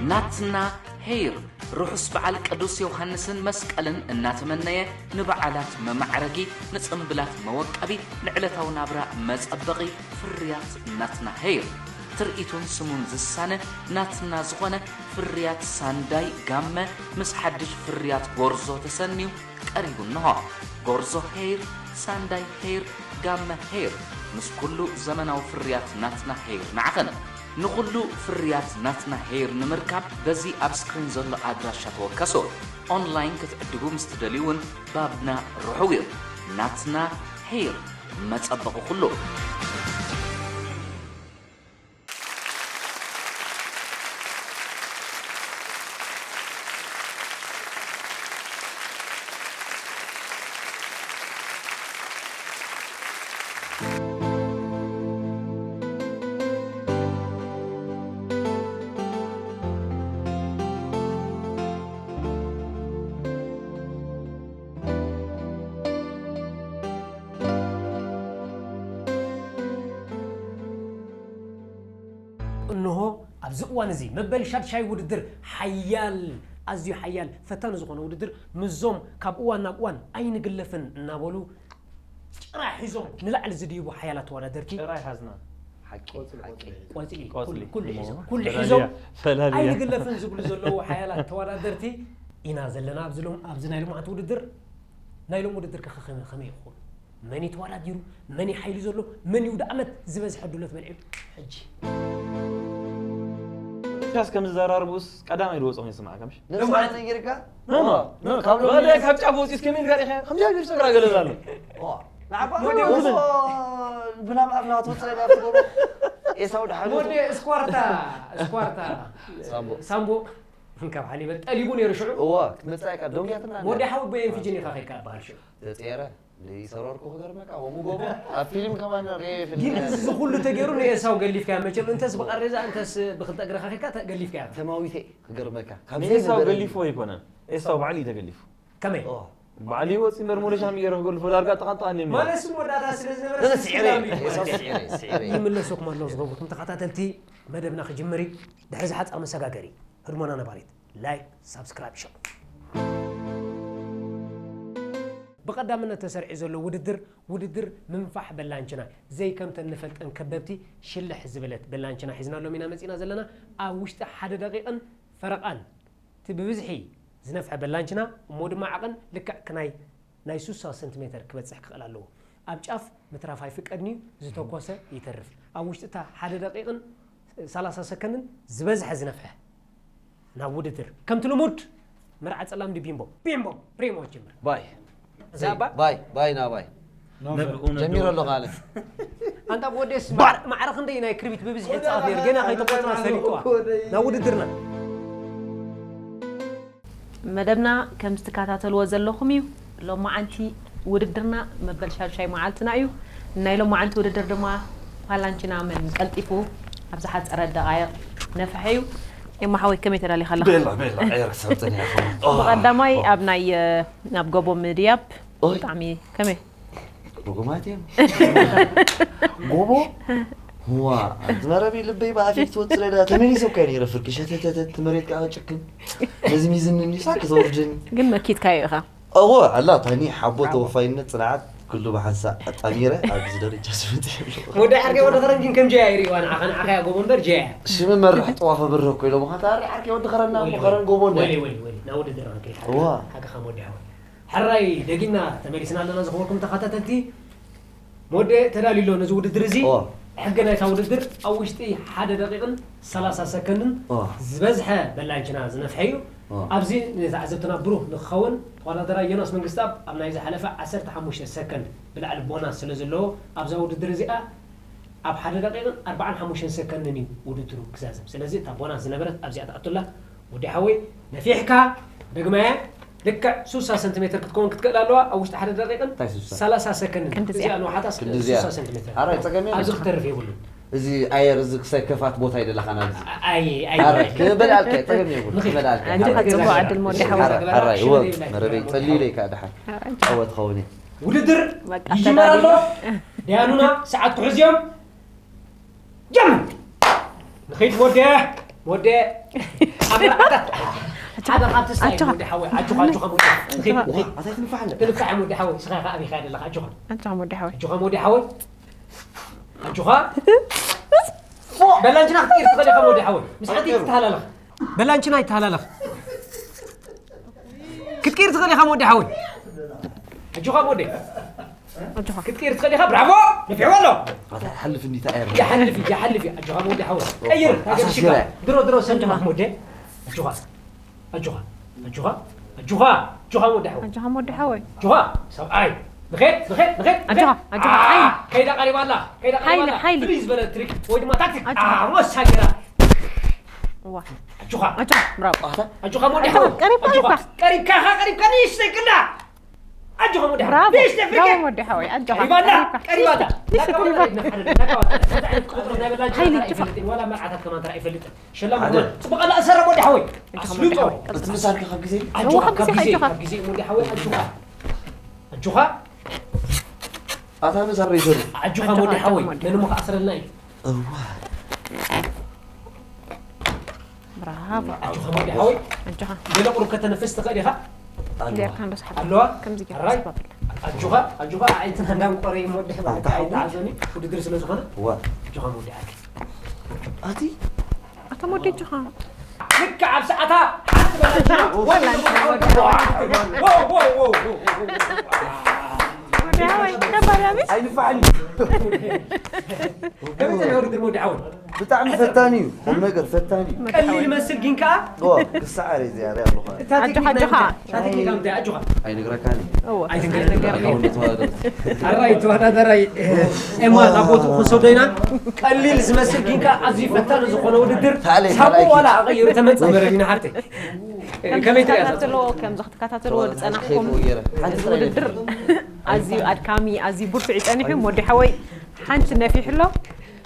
ናትና ሄይር ርሑስ በዓል ቅዱስ ዮሃንስን መስቀልን እናተመነየ፣ ንበዓላት መማዕረጊ፣ ንጽምብላት መወቀቢ፣ ንዕለታዊ ናብራ መጸበቒ ፍርያት ናትና ሄይር። ትርኢቱን ስሙን ዝሳነ ናትና ዝኾነ ፍርያት ሳንዳይ ጋመ ምስ ሓድሽ ፍርያት ጎርዞ ተሰንዩ ቀሪቡ እንሆ። ጎርዞ ሄይር፣ ሳንዳይ ሄይር፣ ጋመ ሄይር፣ ምስ ኩሉ ዘመናዊ ፍርያት ናትና ሄይር ንዓኽን። ንኹሉ ፍርያት ናትና ሄይር ንምርካብ በዚ ኣብ ስክሪን ዘሎ ኣድራሻ ተወከሱ። ኦንላይን ክትዕድጉ ምስ ትደልዩ እውን ባብና ርሑው እዩ። ናትና ሄይር፣ መጸበቒ ኩሉ። እንሆ ኣብዚ እዋን እዚ መበል ሻድሻይ ውድድር ሓያል፣ ኣዝዩ ሓያል ፈታኒ ዝኾነ ውድድር ምስዞም ካብ እዋን ናብ እዋን ኣይንግለፍን እናበሉ ጭራ ሒዞም ንላዕሊ ዝድይቡ ሓያላት ተወዳደርቲ ጭራ ይሓዝና። ሓቂ፣ ቆጽሊ፣ ሓቂ። ቆጽሊ። ቆጽሊ፣ ቆጽሊ፣ ኩሉ፣ ኩሉ እሞ፣ ሒዞም፣ ኩሉ ፈላልያ፣ ሒዞም፣ ፈላልያ። ኣይንግለፍን ዝብሉ ዘለዉ ሓያላት ተወዳደርቲ ኢና ዘለና ኣብዚ ሎም-፣ ኣብዚ ናይ ሎማዓንቲ ውድድር። ናይ ሎም ውድድር ከ ከመይ፣ ከመይ ይኸውን? መን እዩ ተወዳዲሩ? መን እዩ ሓይሊ ዘሎ? መን እዩ ወዲ ዓመት ዝበዝሐ ዱለት በሊዑ? ሕጂ። ሻስ ከም ዝዘራርቡስ ቀዳማይ ዝወጾም ይስማዓካ፣ ምሽ? ንስኻ ሎማዓንቲ ነጊርካ? ኖ፣ ኖ፣ ኖ፣ ካብ ሎሚ ወደ ካብ ጫፍ ወጺስ ከመይ ኢልካ ዲኻ? ከምዚ ኢልካ ሰግራ ገለ ኣሎ። ኦ፣ ንዓባ ወዲ ኖ፣ ወዲ። ብናብ ኣብ ናቱ ጽሬት ኣብቲ ጎቦ። ኤሳው ደሓን ወዲ እስኳርታ፣ እስኳርታ። ሳምቦ። ሳምቦ። ካብ ሓሊበት ጠሊቡ ነይሩ ሽዑ። እዋ፣ ክትመጽእ ኢካ፣ ደንጉያትና ወዲ ሓዊ ብኤንፊጂ ኔርካ ከይድካ በሃል ሽዑ። ተጸየረ። ዘይሰረርኩ ክገርመካ፣ ከምኡ ጎቦ ኣብ ፊልም ከማን ርኤ ይፈልጥ ግን እየ። እዚ ኩሉ ተገይሩ ንኤሳው ገሊፍካዮ። መቸም እንተስ ብቓሬዛ፣ እንተስ ብክልተ እግርኻ ኬድካ ተ-፣ ገሊፍካዮ። ተማዊተ ክገርመካ። ካብ ንኤሳው ዘይነበረ ገሊፎ ኣይኮነን። ኤሳው ባዕሉ እዩ ተገሊፉ። ከመይ? ኦ። ባዕሉ ይወጽእ እምበር ሞለሻ ምየረ ክገድፎ ዳርጋ ጠቓን ጠቓን እዮም። ማለት ስም ወዳእታ ስለ ዝነበረ ነነ ስም ስዒረ፣ ስዒረ እዩ። ኤሳው ስዒረ፣ ስዒረ። ይምለሰኩም ኣለዉ ዝኸብርኩም ተኸታተልቲ፣ መደብና ክጅምር እዩ። ድሕሪ ዝሓጸር መሰጋገሪ ህድሞና ነባሪት ላይክ፣ ሳብስክራይብ፣ ሸር። ብቐዳምነት ተሰሪዑ ዘሎ ውድድር፣ ውድድር ምንፋሕ በላንችና። ዘይከምተን ንፈልጠን ከበብቲ ሽልሕ ዝበለት በላንችና ሒዝናሎም ኢና መጺና ዘለና። ኣብ ውሽጢ ሓደ ደቂቕን ፈረቓን እቲ ብብዝሒ ዝነፍሐ በላንችና፣ እሞ ድማ ዓቐን ልክዕ ክናይ ናይ ሱሳ ሰንቲሜተር ክበጽሕ ክኽእል ኣለዎ። ኣብ ጫፍ ምትራፍ ኣይፍቀድን እዩ፣ ዝተኮሰ ይተርፍ። ኣብ ውሽጢ እታ ሓደ ደቂቕን ሰላሳ ሰከንድን ዝበዝሐ ዝነፍሐ ናብ ውድድር። ከምቲ ልሙድ መርዓ ጸላም ድዩ ቢምቦ? ቢምቦ! ፕሪሞ ጅምር። ባይ። እዛ እባ? ባይ፣ ባይ ናባይ። ጀሚሩ ኣሎ ካለ። ኣንታ ብወደስ ባር! ማዕረ ክንደይ ናይ ክርቢት ብብዝሒ ይጻወት ነይሩ፣ ገና ከይተቆጽረ ሰሊጥዋ። ናብ ውድድርና። መደብና ከም ዝትከታተልዎ ዘለኹም እዩ። ሎማዓንቲ ውድድርና መበል ሻድሻይ መዓልትና እዩ። ናይ ሎማዓንቲ ውድድር ድማ ፓላንችና መን ቀልጢፉ ኣብ ዝሓጸረ ደቓይቕ ነፍሐ እዩ። ኤማ ሓወይ ከመይ ተዳሊኻ ኣለኻ? ቤላ፣ ቤላ፣ ዕረ ሰብ ጸኒሓ ኸም-፣ ኦ፣ ብቐዳማይ ኦ። ኣብ ናይ፣ እ፣ ናብ ጎቦ ምድያብ ኦይ። ብጣዕሚ ከመይ? ርጉማት እዮም። ጎቦ? ዋ፣ ኣንቲ መረብ ልበይ ብኣፌት ትወጽእ ለዳ ተመሊሰ እኮ እየ ነይረ ፍርቂ ሸተተተት መሬት ከዓ ጭክን። ነዚ ሚዝኒ እንዲሳ ክተወርድኒ። ግን መኪትካዮ ኢኻ። እወ፣ ኣላ፣ ታኒ ሓቦ፣ ሓቦ። ተወፋይነት፣ ጽንዓት፣ ኩሉ ብሓንሳእ ኣጣሚረ ኣብዚ ደረጃ ስምጥ የብሉ። ወዲ ዓርከይ ወዲ ኸረን ግን ከም ጀያ ይርእዋ፣ ንዓኻ፣ ንዓኻ እያ ጎቦ እምበር ጀያ። ሽም መርሕ ጠዋፈ ብርህ እኮ ኢሎምኻ፣ ታሪ ዓርከይ ወዲ ኸረና ወይሊ፣ እሞ ኸረን ጎቦ እንደ። ወይሊ፣ ወይሊ፣ ወይሊ፣ ናብ ውድድር ኸንከይድ። እዋ። ሓቂ፣ ሓቂ፣ ሓቂ፣ ሓቂ፣ ሓቂ። ሕራይ ደጊምና ተመሊስና ኣለና ዝኸበርኩም ተኸታተልቲ። ሞዴ ተዳልዩ ኣሎ ነዚ ውድድር እዚ። ኦ። ሕጊ ናይታ ውድድር ኣብ ውሽጢ ሓደ ደቂቕን ሰላሳ ሰከንድን ኦ። ዝበዝሐ በላንችና ዝነፍሐ እዩ። ኦ። ኣብዚ ንተዓዘብትና ብሩህ ንክኸውን ተወዳደራይ ዮናስ መንግስተኣብ ኣብ ናይ ዝሓለፈ ዓሰርተ ሓሙሽተ ሰከንድ ብላዕሊ ቦናስ ስለ ዘለዎ ኣብዛ ውድድር እዚኣ ኣብ ሓደ ደቂቕን ኣርባዓን ሓሙሽተን ሰከንድን እዩ ውድድሩ ክዛዘም። ስለዚ እታ ቦናስ ዝነበረት ኣብዚኣ ትኣቱላ። ወዲ ሓወይ ነፊሕካ፣ ደግመያ፣ ልክዕ ሱሳ ሰንቲሜትር ክትከውን ክትክእል ኣለዋ ኣብ ውሽጢ ሓደ ደቂቕን እንታይ ሱሳ? ሰላሳ ሰከንድን። ክንዲ እዚኣ። እዚኣ ንውሓታ ክንዲ እዚኣ። ሱሳ ሰንቲሜትር። ኣረ፣ ጸገም የብሉን። ኣብዚ ክተርፍ የብሉን። እዚ ኣየር እዚ ክሳይ ከፋት ቦታ ይደለኻና ኣብዚ። ኣይ፣ ኣይ፣ ኣረ፣ ኣይ። ክበል ኣልከ፣ ጸገም የብሉን። ንኺድ። ክበል ኣልከ። ኣንተ ሓራይ። ከጽቡቕ ዕድል ሞዲ ሓወይ። ሓራይ፣ ሓራይ፣ እወ፣ መረበይ ጸልዩ ኢለካ ድሓን። ሓራይ። እወ፣ ትኸውን እየ። ውድድር በቃ፣ ይጅመር ኣሎ። ተዳሊሉ። ዳያኑና ሰዓት ክሕዝዮም። ጀምር። ንኺድ ወደ ወደ ኣብ መርዓታት ሓደ ካብቲ ስታይ ኣጆኻ። ወዲ ሓወይ ኣጆኻ ኣጆኻ ወዲ ኣጆኻ። ንኺድ ንኺድ ኣታ ትንፋዕ ኣለ። ትንፋዕ ወዲ ሓወይ ስኻ ከኣ ኣቢኻ ዘለኻ ኣጆኻ ኣጆኻ ወዲ ሓወይ ኣጆኻ ወዲ ሓወይ ኣጆኻ በላንችና ክትቀይር ትኽእል ኢኻ ወዲ ሓወይ ምስ ሓንቲ ትተሃላለኽ በላንችና ይተሃላለኽ ክትቀይር ትኽእል ኢኻ ወዲ ሓወይ ኣጆኻ ወዲ ኣጆኻ ክትቀይር ትኽእል ኢኻ ብራቮ ነፊዕዎ ኣሎ ኣታ ሓልፍ እንዲታ ኤር ይሓልፍ እዩ ይሓልፍ እዩ ኣጆኻ ወዲ ሓወይ ቀይር ሃገር ሽካ ድሮ ድሮ ሰንድማ ወዲ ኣጆኻ ኣጆኻ ኣጆኻ ኣጆኻ ኣጆኻ ኣጆኻ ወዲ ሓወይ ኣጆኻ ወዲ ሓወይ ኣጆኻ ሰብኣይ ንኸድ ንኸድ ንኸድ ኣጆኻ ኣጆኻ ሓይ ከይዳ ቀሪባ ኣላ ከይዳ ቀሪባ ኣላ ሓይሊ ፍልይ ዝበለ ትሪክ ወይ ድማ ታክቲክ ኣሞሳ ገራ ዋ ኣጆኻ ኣጆኻ ብራቮ ኣጆኻ ወዲ ሓወይ ቀሪብካ ቀሪብካ ቀሪብካ ንእሽተይ ክላ ኣጆኻ ወዲ ሓወይ ብራቮ ንእሽተይ ፍርቂ ብራቮ ወዲ ሓወይ ኣጆኻ ቀሪባ ኣላ ቀሪብካ ቀሪባ ኣላ ንእሽተይ ፍርቂ ናቃዋጣ ናቃዋጣ ሓይሊ ኣጆኻ ወላ መርዓታት ከማን ተራ ይፈልጥ ሸላም ሓደ። ጽቡቕ ኣላ ኣሰራ ወዲ ሓወይ ኣስልጦ እቲ ምሳልካ ካብ ግዜ ኣጆኻ ካብ ግዜ ካብ ግዜ ወዲ ሓወይ ኣጆኻ ኣጆኻ ኣታ ምሳር ይዘሩ ኣጆኻ ወዲ ሓወይ ነንሞ ከኣስረልና እዩ እዋ ብራቮ ኣጆኻ ወዲ ሓወይ ኣጆኻ ገለ ቁሩብ ከተነፍስ ትኽእል ኢኻ ኣለዋ ጌርካ እንዶ ሰሓብ ኣለዋ ከምዚ ጌርካ ኣራይ ሰባብ ኣላ ኣጆኻ ኣጆኻ ኣዒንትና እንዳንቆረ ይሞድሕ ባሕቲ ኣይተዓዘኒ ውድድር ስለ ዝኾነ እዋ ኣጆኻ ወዲ ሓወይ ኣቲ ኣቶም ወደጆኻ ልክዕ ኣብ ሰዓታ ሓንቲ በላጅና ወደሃወይ ተባላሚ ኣይንፋዕን ከመይ ውድድር ወዲ ሓወይ ብጣዕሚ ፈታኒ እዩ ቁም ነገር ፈታኒ እዩ ቀሊል ይመስል ግን ከዓ ክሳዕ ሬ ዚያሪ ኣለኹ እታ ቴክኒክ ኣጆኻ። እንታይ እታ ቴክኒክ እንታይ ኣጆኻ ኣይነግረካን እወ ኣይትንገር ኣይነገር ኣራይ ተወዳደራይ ኤማ ናብ ቦትኡ ክንሰዶ ኢና ቀሊል ዝመስል ግን ከዓ ኣዝዩ ፈታኒ ዝኾነ ውድድር ታዕለ ሳቡ ታዕለ ዋላ ኣቐይሩ ተመፅእ መረብ ኢና ሓብተይ ከመይ ትሪኣ ከምዚ ክትከታተልዎ ከምዚ ክትከታተልዎ ዝፀናሕኩም ውድድር ኣዝዩ ኣድካሚ ኣዝዩ ብርቱዕ ይፀኒሑ ወዲ ሓወይ ሓንቲ ነፊሑ ኣሎ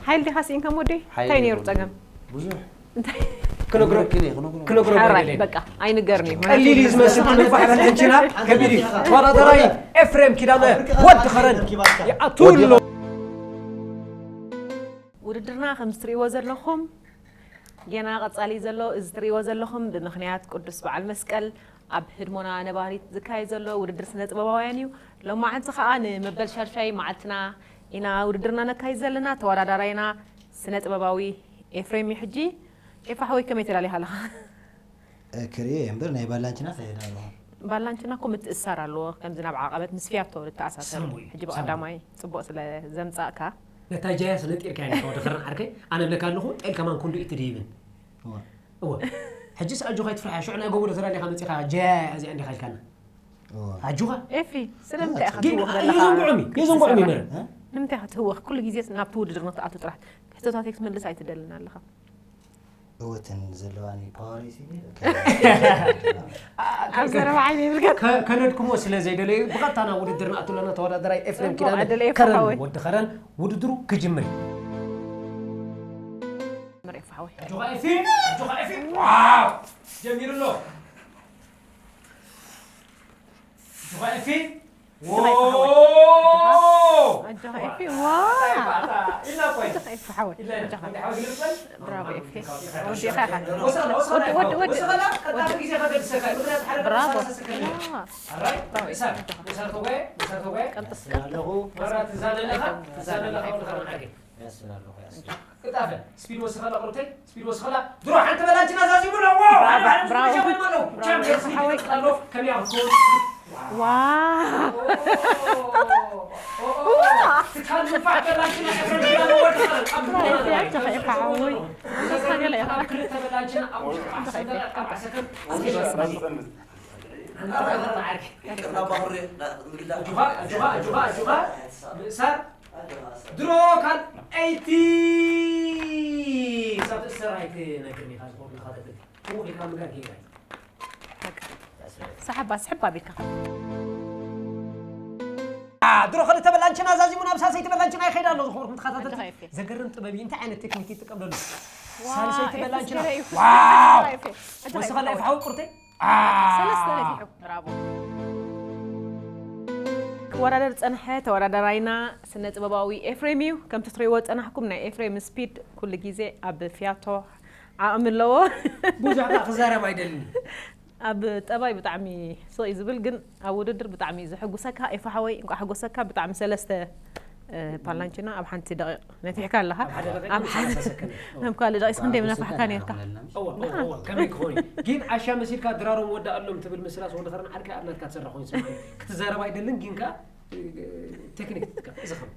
ሓይል ዲኻ ስኢንካ ወደይ እንታይ ነይሩ ፀገም ብዙሕ እንታይ ክነግሮ ክነግሮ ክነግሮ ሓራይ በቃ ኣይንገርኒ ቀሊል እዩ ዝመስል ክንፋሕ ሕንችና ከቢድ እዩ ተወዳደራይ ኤፍሬም ኪዳነ ወዲ ኸረን ይኣቱ ኣሎ ውድድርና ከም ዝትርእይዎ ዘለኹም ጌና ቀጻሊ ዘሎ እዚ ትርእይዎ ዘለኹም ብምኽንያት ቅዱስ በዓል መስቀል ኣብ ህድሞና ነባሪት ዝካየድ ዘሎ ውድድር ስነ ጥበባውያን እዩ። ሎማዓንቲ ኸኣ ንመበል ሻድሻይ መዓልትና ኢና ውድድርና ነካይድ ዘለና። ተወዳዳራይና ስነ ጥበባዊ ኤፍሬም እዩ። ሕጂ ኤፋ ሓወይ ከመይ ተዳሊኻ ኣለኻ? ክርእዮ እየ እምበር ናይ ባላንችና ከይድ ኣለኹ። ባላንችና እኮ ምትእሳር ኣለዎ። ከምዚ ናብ ዓቐበት ምስ ፊያቶ ዝተኣሳሰር። ሳሙ እዩ፣ ሕጂ ሳሙ። ብቐዳማይ ጽቡቕ ስለ ዘምጻእካ። ነታ ጃያ ስለ ጢርካያ ኢኻ ወዲ ኸረን ዓርከይ፣ ኣነ እብለካ ኣለኹ፣ ጤል ከማን ክንዱ እዩ ትድይብን። እወ። እወ። ሕጂስ ኣጆኻ ኣይትፍርሓ፣ ሽዑ ናይ ጎቦ ዶ ተዳሊኻ መጺኻ ጃያ እዚኣ እንዲኻ ኢልካና። እወ። ኣጆኻ። ኤፊ፣ ስለምንታይ ኢኻ ግን ትህወኽ ዘለኻ? የዘንግዖም እዩ፣ የዘንግዖም እዩ መረብ። እ? ንምንታይ ኢኻ ትህወኽ? ኩሉ ግዜ ናብቲ ውድድር ንኽትኣቱ ጥራሕ ሕቶታተይ ክትምልስ ኣይትደልን ኣለኻ። እወ እተን ዘለዋኒ ፓወረይ ሲ ኣብ ዘረባ ዓይኒ ይብልካ ከ- ከነድክሞ ስለ ዘይደለዩ ብቐጥታ ናብ ውድድር ንኣቱ ኣለና ተወዳደራይ ኤፍሬም ኪዳነ ኣደለ ኤፍሬም ከረን ሓወይ። ወዲ ከረን ውድድሩ ክጅምር እዩ ምሬ ፋወይ ኣጆኻ ኤፊ ኣጆኻ ኤፊ ዋው ጀሚሩ ኣሎ ኣጆኻ ኤፊ ስለ ይፈሓወይ። ዋው ኣጆኻ ኤፊ፣ ዋው። ኣታ ኢላ ቆይ ኣጆኻ ኤፊ ሓወይ፣ ኢላ ኣጆኻ። ወዲ ሓወይ ግልጽ በል። ብራቮ ኤፊ። ወዲእኻ ኢኻ። ወሰኸላ፣ ወሰኸላ፣ ወዲ፣ ወዲ፣ ወዲ። ወሰኸላ፣ ቀጣፊ ግዜ ከገድሰካ እዩ። ምኽንያቱ ሓደ ብራቮ። ሰላሳ ሰከንድ እዩ። ዋው። ኣራይ፣ ብራቮ ኤፊ፣ ምሳር፣ ኣጆኻ። ምሳር ተጓየ፣ ምሳር ተጓየ። ቀልጥፍ፣ ቀልጥፍ። ኣለኹ። መብራት ትዛነ ኣለኻ፣ ትዛነ ኣለኻ፣ ወዲ ኸረን ዓርከይ። ያስን ኣለኹ፣ ያስን። ቅልጣፈ፣ ስፒድ ወስኸላ፣ ቁርብተይ፣ ስፒድ ወስኸላ። ድሮ ሓንቲ በላንችና ዛዚሙ ኣሎ። ዋው፣ ሓደ፣ ሓደ ብራቮ። ዝመሻ ወይም ኣሎ። ብራቮ። ቻምፒየንስ ሊግ ሓወይ። ይቕጽል ኣሎ። ከመይ ኣኽትኮን? ዋው። ኦ፣ ኦ፣ ኦ፣ ኦ። ዋው። ትካል ንፋዕ በላንችና ኤፍሬም ኪዳነ ወዲ ኸረን። ኣብ ብራቮ። ብራቮ። ሓወይ። ኣብ ክልተ በላንችና ኣብ ውሽጢ ዓሰርተ ደቂቃ፣ ኣርባዓ ሰከንድ። ኣጆኻ፣ ኣጆኻ፣ ኣጆኻ፣ ኣጆኻ። ምእሳር ድሮ ካልኣይቲ ክሳብ ትእሰር ኣይትነግርን ኢኻ፣ ዝኸብዱኻ ተብል። ትውኽ ኢልካ ምግባር ጌጋ እዩ። ሰሓባ፣ ስሕብ ኣቢልካ። አ፣ ድሮ ክልተ በላንችና ዛዚሙ ናብ ሳልሰይቲ በላንችና ይኸይድ ኣሎ። ዝኸበርኩም ተኸታተልቲ፣ ኣጆኻ ኤፌ። ዘገርም ጥበብ እዩ። እንታይ ዓይነት ቴክኒክ ይጥቀም ዘሎ? ዋው፣ ሳልሰይቲ ኤፌ በላንችና። ስገረ እዩ። ዋው! ኣጆኻ ኤፌ። ኣጆኻ ወስኸላ ኤፌ። ኤፋ ውቅርተይ። ሰለስተ ነፊሑ። ብራቮ። ክወዳደር ዝጸንሐ ተወዳዳራይና ስነ ጥበባዊ ኤፍሬም እዩ። ከምቲ ትርእይዎ ዝጸናሕኩም ናይ ኤፍሬም ስፒድ ኩሉ ግዜ ኣብ ፊያቶ ዓቕሚ ኣለዎ። ብዙሕ ከዓ ክዛረብ ኣይደልን። ኣብ ጠባይ ብጣዕሚ ስቕ እዩ ዝብል፣ ግን ኣብ ውድድር ብጣዕሚ እዩ ዘሐጉሰካ። ኤፋ ሓወይ፣ እንኳዕ ሓጎሰካ። ብጣዕሚ ሰለስተ እ፣ ፓላንቺና ኣብ ሓንቲ ደቂቕ ነፊሕካ ኣለኻ። ኣብ ሓደ ደቂቕ ኣብ ሓደ ሰላሳ ሰከንድ። ናብ ካልእ ደቂስ ክንደይ ምነፋሕካ ነርካ? እዋ፣ እዋ፣ እዋ፣ ከመይ ክኸውን እዩ? ግን ዓሻ መሲልካ ድራሮም ወዳእሎም ትብል ምስላስ ወዲ ኸረን ዓርከይ ኣብ ናትካ ትሰርሕ ኮይኑ ስምዓኒ። ክትዛረብ ኣይደልን፣ ግን ከኣ ቴክኒክ ትጥቀም። እዚ ኸም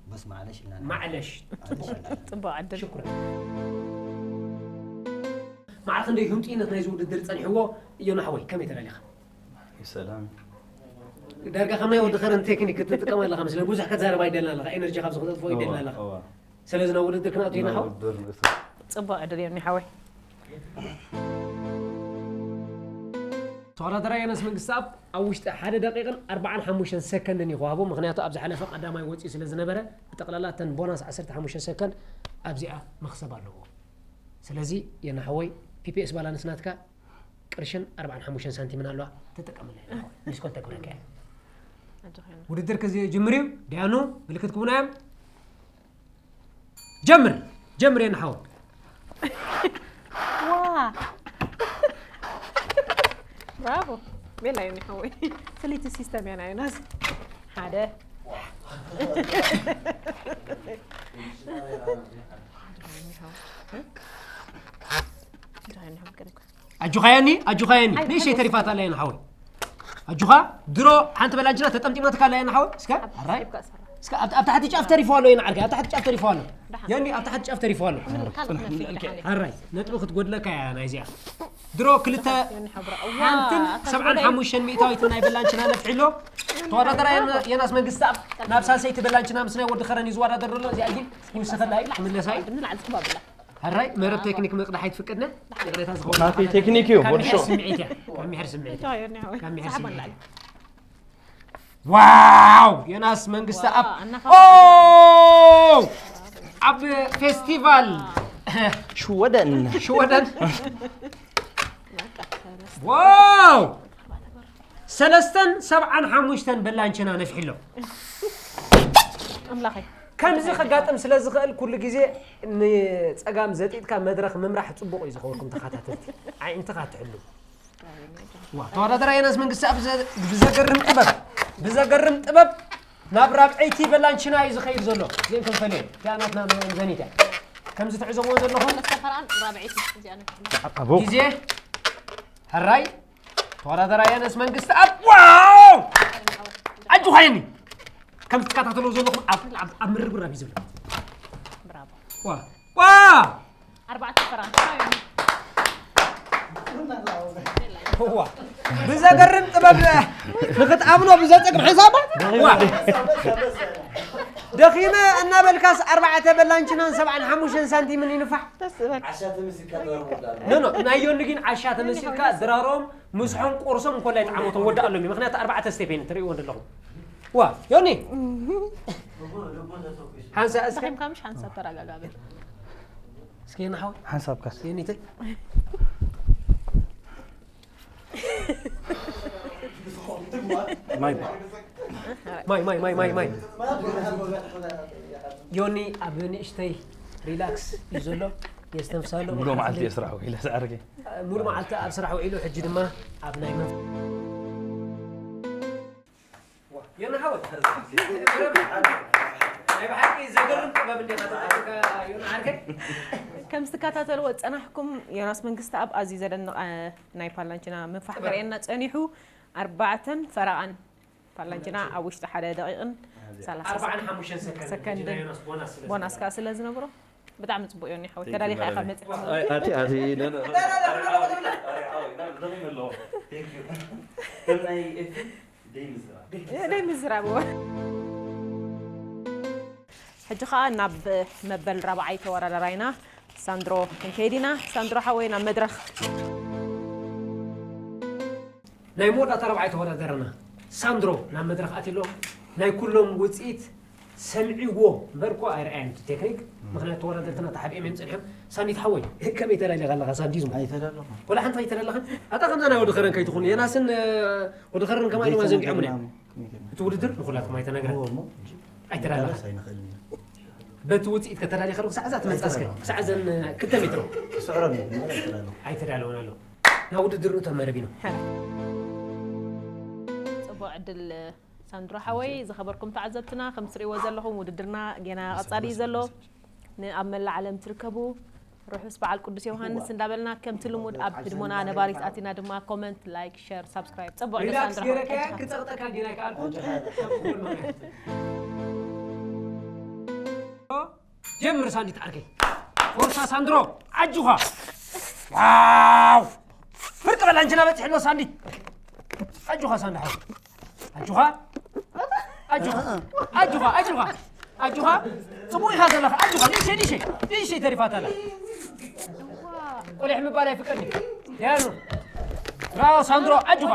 بس معلش إن أنا ማዕለሽ። ጽቡቕ ዕድል። ሽኩር። ማዕረ ክንደይ ህንጡይነት ናይዚ ውድድር ጸኒሕዎ? እዮና ሓወይ፣ ከመይ ተላሊኻ? ሰላም። ዳርጋ ከም ናይ ወዲ ኸረን ቴክኒክ ክትጥቀም ኣለኻ መስለኒ። ብዙሕ ክትዛረብ ኣይደልን ኣለኻ። ኤነርጂ ካብ ዝኽተጥፎ ኣይደልን ኣለኻ። እዋ። ስለዚ ናብ ውድድር ክንኣቱ ኢና ሓው። ውድድር ንእቶ። ጽቡቕ ዕድል እዮኒ ሓወይ። ተወዳደራይ ዮናስ መንግስተኣብ ኣብ ውሽጢ ሓደ ደቂቕን ኣርባዓን ሓሙሽተን ሰከንድን እዩ ክዋህቦ። ምኽንያቱ ኣብ ዝሓለፈ ቀዳማይ ወፂኡ ስለ ዝነበረ ብጠቕላላ እተን ቦናስ ዓሰርተ ሓሙሽተ ሰከንድ ኣብዚኣ መኽሰብ ኣለዎ። ስለዚ የና ሓወይ ፒፒኤስ ባላንስ ናትካ ቅርሽን ኣርባዓን ሓሙሽተን ሳንቲምን ኣለዋ። ተጠቀምላ የና ሓወይ። ሚስኮል ተግብረካ እያ። ኣጆኻ ዮኒ። ውድድር ክጅምር እዩ። ዲያኑ ምልክት ክቡና እዮም። ጀምር ጀምር የና ሓወይ። ዋ! ብራቮ። ቤላ ዮኒ ሓወይ። ፍልይቲ ሲስተም እያ ናይ ዮናስ። ሓደ። ኣጆኻ የኒ ኣጆኻ የኒ። ንእሽተይ ተሪፋታ ኣላ የና ሓወይ። ኣጆኻ ድሮ ሓንቲ በላንችና ተጠምጢማትካ ኣላ የና ሓወይ። እስከ ኣራይ እስከ ኣብ ኣብ ታሕቲ ጫፍ ተሪፎ ኣሎ የና ዓርከይ። ኣብ ታሕቲ ጫፍ ተሪፎ ኣሎ። የኒ ኣብ ታሕቲ ጫፍ ተሪፎ ኣሎ። ኣራይ ነጥቢ ክትጎድለካ እያ ናይዚኣ። ድሮ ክልተ ሓንትን ሰብዓን ሓሙሽተን ሚእታዊትን ናይ በላንችና ነፍሒ ኣሎ። ተወዳደራ የናስ መንግስቲ ኣብ ናብ ሳልሰይቲ በላንችና ምስ ናይ ወዲ ኸረን እዩ ዝወዳደር ዘሎ። እዚኣ ግን ይውሰኸላ እዩ ክምለሳ እዩ። ሕራይ መረብ ቴክኒክ ምቕዳሕ ኣይትፍቅድና። ይቕሬታ ዝኸውን ናተይ ቴክኒክ እዩ፣ ካብ ወዲ ምሕር ሾው። ስምዒት እያ። ካብ ምሕር ስምዒት እያ። ካብ ምሕር ስምዒት እያ። ዋው! ዮናስ መንግስቲ ኣብ ኦ! ኣብ ፌስቲቫል ሽወደን ሽወደን ዋው! ሰለስተን ሰብዓን ሓሙሽተን በላንችና ነፍሒሎ። ኣምላኸይ። ከምዚ ከጋጥም ስለ ዝኽእል ኩሉ ግዜ ንጸጋም ዘጢጥካ መድረኽ ምምራሕ ጽቡቕ እዩ ዝኸወልኩም ተኸታተልቲ። ኣዒንትኻ ትሕሉ። ዋ፣ ተወዳደራይ ዮናስ መንግስቲ ኣብ ዘ- ብዘገርም ጥበብ ብዘገርም ጥበብ ናብ ራብዐይቲ በላንችና እዩ ዝኸይድ ዘሎ። እዚአን ክንፈልየን እቲኣ ናትና ዘኒት እያ። ከምዚ ትዕዘብዎ ዘለኹም ሰለስተ ፈርቓን ራብዐይቲ እዚኣ ነትሕና። ኣቦ ግዜ ሕራይ ተወዳደራይ ዮናስ መንግስቲ ኣብ ዋው ኣጆኻ የኒ ከም ትከታተልዎ ዘለኹም ኣብ ኣብ ኣብ ምርብራብ እዩ ዘሎ። ብራቮ። ዋ ዋ ኣርባዕተ ፈርቓን። ዋ ብዘገርም ጥበብ ንክትኣምኖ ብዘጸግም ሓንሳብ ዋ ደኺመ እናበልካስ ኣርባዕተ በላንችናን ሰብዓን ሓሙሽተን ሳንቲምን ይንፋሕ። ደስ ዝበል። ኖ ኖ ናይ ዮኒ ግን ዓሻ ተመሲልካ ድራሮም ምስሖም ቁርሶም እንኮላይ ጣዕሞቶም ወዳእሎም እዩ። ምክንያቱ ኣርባዕተ ስቴፕ እየን ትርእይዎ ዘለኹም። ዋ ዮኒ ሓንሳ እስከ ደኺምካ ምሽ ሓንሳብ ተረጋጋገ። እስከ ዮኒ ሓወይ ሓንሳብ ካስ ዮኒተይ ማይ ማይ ማይ ማይ ማይ ማይ ዮኒ ኣብ ንእሽተይ ሪላክስ እዩ ዘሎ። የስተንፍሳሎ ሙሉ መዓልቲ እየ ስራሕ ውዒለ ዝዓርከይ ሙሉ መዓልቲ ኣብ ስራሕ ውዒሉ ሕጂ ድማ ኣብ ናይ መፍ ዮኒ ሓወይ ናይ ብሓቂ ዘገርም ጥበብ እንዲኻ ተጠቂምካ ዮኒ ዓርከይ። ከም ዝከታተልዎ ዝጸናሕኩም ዮናስ መንግስቲ ኣብ ኣዝዩ ዘደንቕ ናይ ፓላንችና ምንፋሕ ከርእየና ጸኒሑ ኣርባዕተን ፈረቓን ፓላንችና ኣብ ውሽጢ ሓደ ደቂቕን ሰላሳ ኣርባዓን ሓሙሽተን ሰከንድ ሰከንድን ቦናስ ስለ ቦናስ ከኣ ስለ ዝነብሮ ብጣዕሚ ጽቡቅ ዮኒ ሓወይ ተዳሊኻ ኢኻ መጽእ ኣቲ ኣቲ ደይ ምዝራብ ሕጂ ኸኣ ናብ መበል ራብዓይ ተወዳዳራይና ሳንድሮ ክንከይድ ኢና። ሳንድሮ ሓወይ ናብ መድረኽ። ናይ መወዳእታ ራብዓይ ተወዳደረና ሳንድሮ ናብ መድረኽ ኣትሎ ናይ ኩሎም ውፅኢት ሰሚዕዎ እምበር እኮ ኣይረኣየን እቲ ቴክኒክ። ምኽንያቱ ተወዳደርትና ተሓቢኦም እዮም ፀኒሖም። ሳንዲት ሓወይ ከመይ ተዳሊኻ ኣለኻ? ሳንዲዝም ኣይተዳለኹ። ወላ ሓንቲ ኣይተዳለኽን? ኣታ ከምዛ ናይ ወዲ ኸረን ከይትኹን የናስን ወዲ ኸረን ከማይ ድማ ዘንጊዖም እዮም። እቲ ውድድር ንኹላትኩም ኣይተነግረን። ኣይተዳለኻ። በቲ ውፅኢት ከተዳሊ ከለኹ ክሳዕ እዛ ትመፅእ እስከ፣ ክሳዕ እዘን ክልተ ሜትሮ። ክስዕሮም እዩ፣ ማለት ይችላሉ። ኣይተዳለወን ኣሎ። ናብ ውድድር ንእቶ መረብ ኢና። ጽቡቕ ዕድል ሳንድሮ ሓወይ። ዝኸበርኩም ተዓዘብትና፣ ከም ትርእይዎ ዘለኹም ውድድርና ጌና ቀጻሊ እዩ ዘሎ። ንኣብ መላእ ዓለም ትርከቡ ርሑስ በዓል ቅዱስ ዮሃንስ እንዳበልና፣ ከምቲ ልሙድ ኣብ ህድሞና ነባሪት ኣቲና ድማ ኮመንት፣ ላይክ፣ ሸር፣ ሳብስክራይብ። ጽቡቕ ዕድል ሪላክስ ሳንድሮ ሓወይ። ገይረካያ ክጸቕጠካ ዲና ይከኣልኩ። ጀምር ሳንዲት ዓርከይ። ፎርሳ ሳንድሮ፣ ኣጆኻ። ዋው! ፍርቂ በል፣ ኣንቺና በጺሕሎ ሳንዲት። ኣጆኻ ሳንዲ ሓወይ። ኣጆኻ። ኣጆኻ። ኣጆኻ፣ ኣጆኻ። ኣጆኻ። ጽቡቕ ኢኻ ዘለኻ። ኣጆኻ። ንእሽተይ፣ ንእሽተይ፣ ንእሽተይ ተሪፋታ ኣላ። ቆሊሕ ምባል ኣይፍቀድን እዩ። ያኑ። ብራቮ ሳንድሮ፣ ኣጆኻ።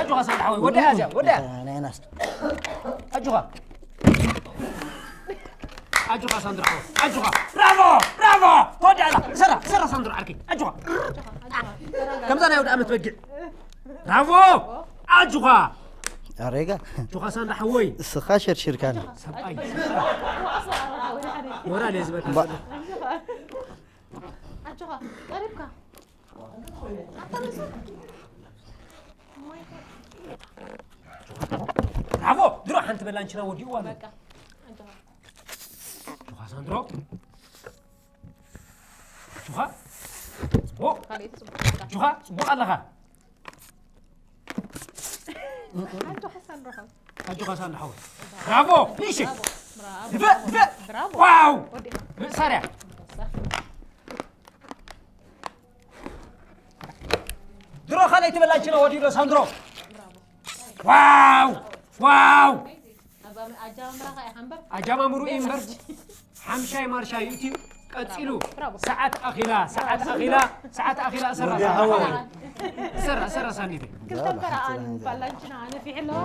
ኣጆኻ ሳንዲ ሓወይ። ወደያ እዚኣ፣ ወደያ። ናይ ናስ። ኣጆኻ። ኣጆኻ ሳንድሮ ሓወይ፣ ኣጆኻ። ብራቮ፣ ብራቮ። ተወዲኣ ኣላ። ሰራ፣ ሰራ ሳንድሮ ዓርከይ። ኣጆኻ። ከምዛ ናይ ኣውደ ዓመት በጊዕ። ብራቮ። ኣጆኻ። ኣሬጋ። ኣጆኻ ሳንድሮ ሓወይ። እስኻ ሸርሺርካኒ። ሰብኣይ። ሞራል እየ ዝበልካ እምባ- ዘለኹ። ኣጆኻ፣ ቀሪብካ። ኣታ ንሱ። ብራቮ። ድሮ ሓንቲ በላ፣ ኣንቺና ወዲእዋ ኣሎ። በቃ። ኣጆኻ። ኣጆኻ ሳንድሮ። ኣጆኻ። ጽቡቕ። ካልእ ጽቡቕ። ኣጆኻ፣ ጽቡቕ ኣለኻ። ኣጆኻ ሳንድሮ ሓወይ። ኣጆኻ ሳንድሮ ሓወይ። ብራቮ። ንእሽተይ። ብራቮ። ድፈእ፣ ድፈእ። ብራቮ። ዋው። ወዲእኻ። ርእሳ ድያ። ድሮ ካልኣይቲ በላ፣ ኣንቺና ወዲእሎ ሳንድሮ። ዋው። ዋው። ኣባ-፣ ኣጀማምራኻ ኢኻ እምበር። ኣጀማምሩ እዩ እምበር። ሓምሻይ ማርሻ ዩቲዩብ ቀጺሉ። ብራቮ። ሰዓት ኣኺላ፣ ሰዓት ኣኺላ፣ ሰዓት ኣኺላ። እሰራ፣ ወዲ ሓወይ። እሰራ፣ እሰራ ሳኒተይ። ክልተ እምበር ኣን ባላንችና ነፊሑ ኣለዎ።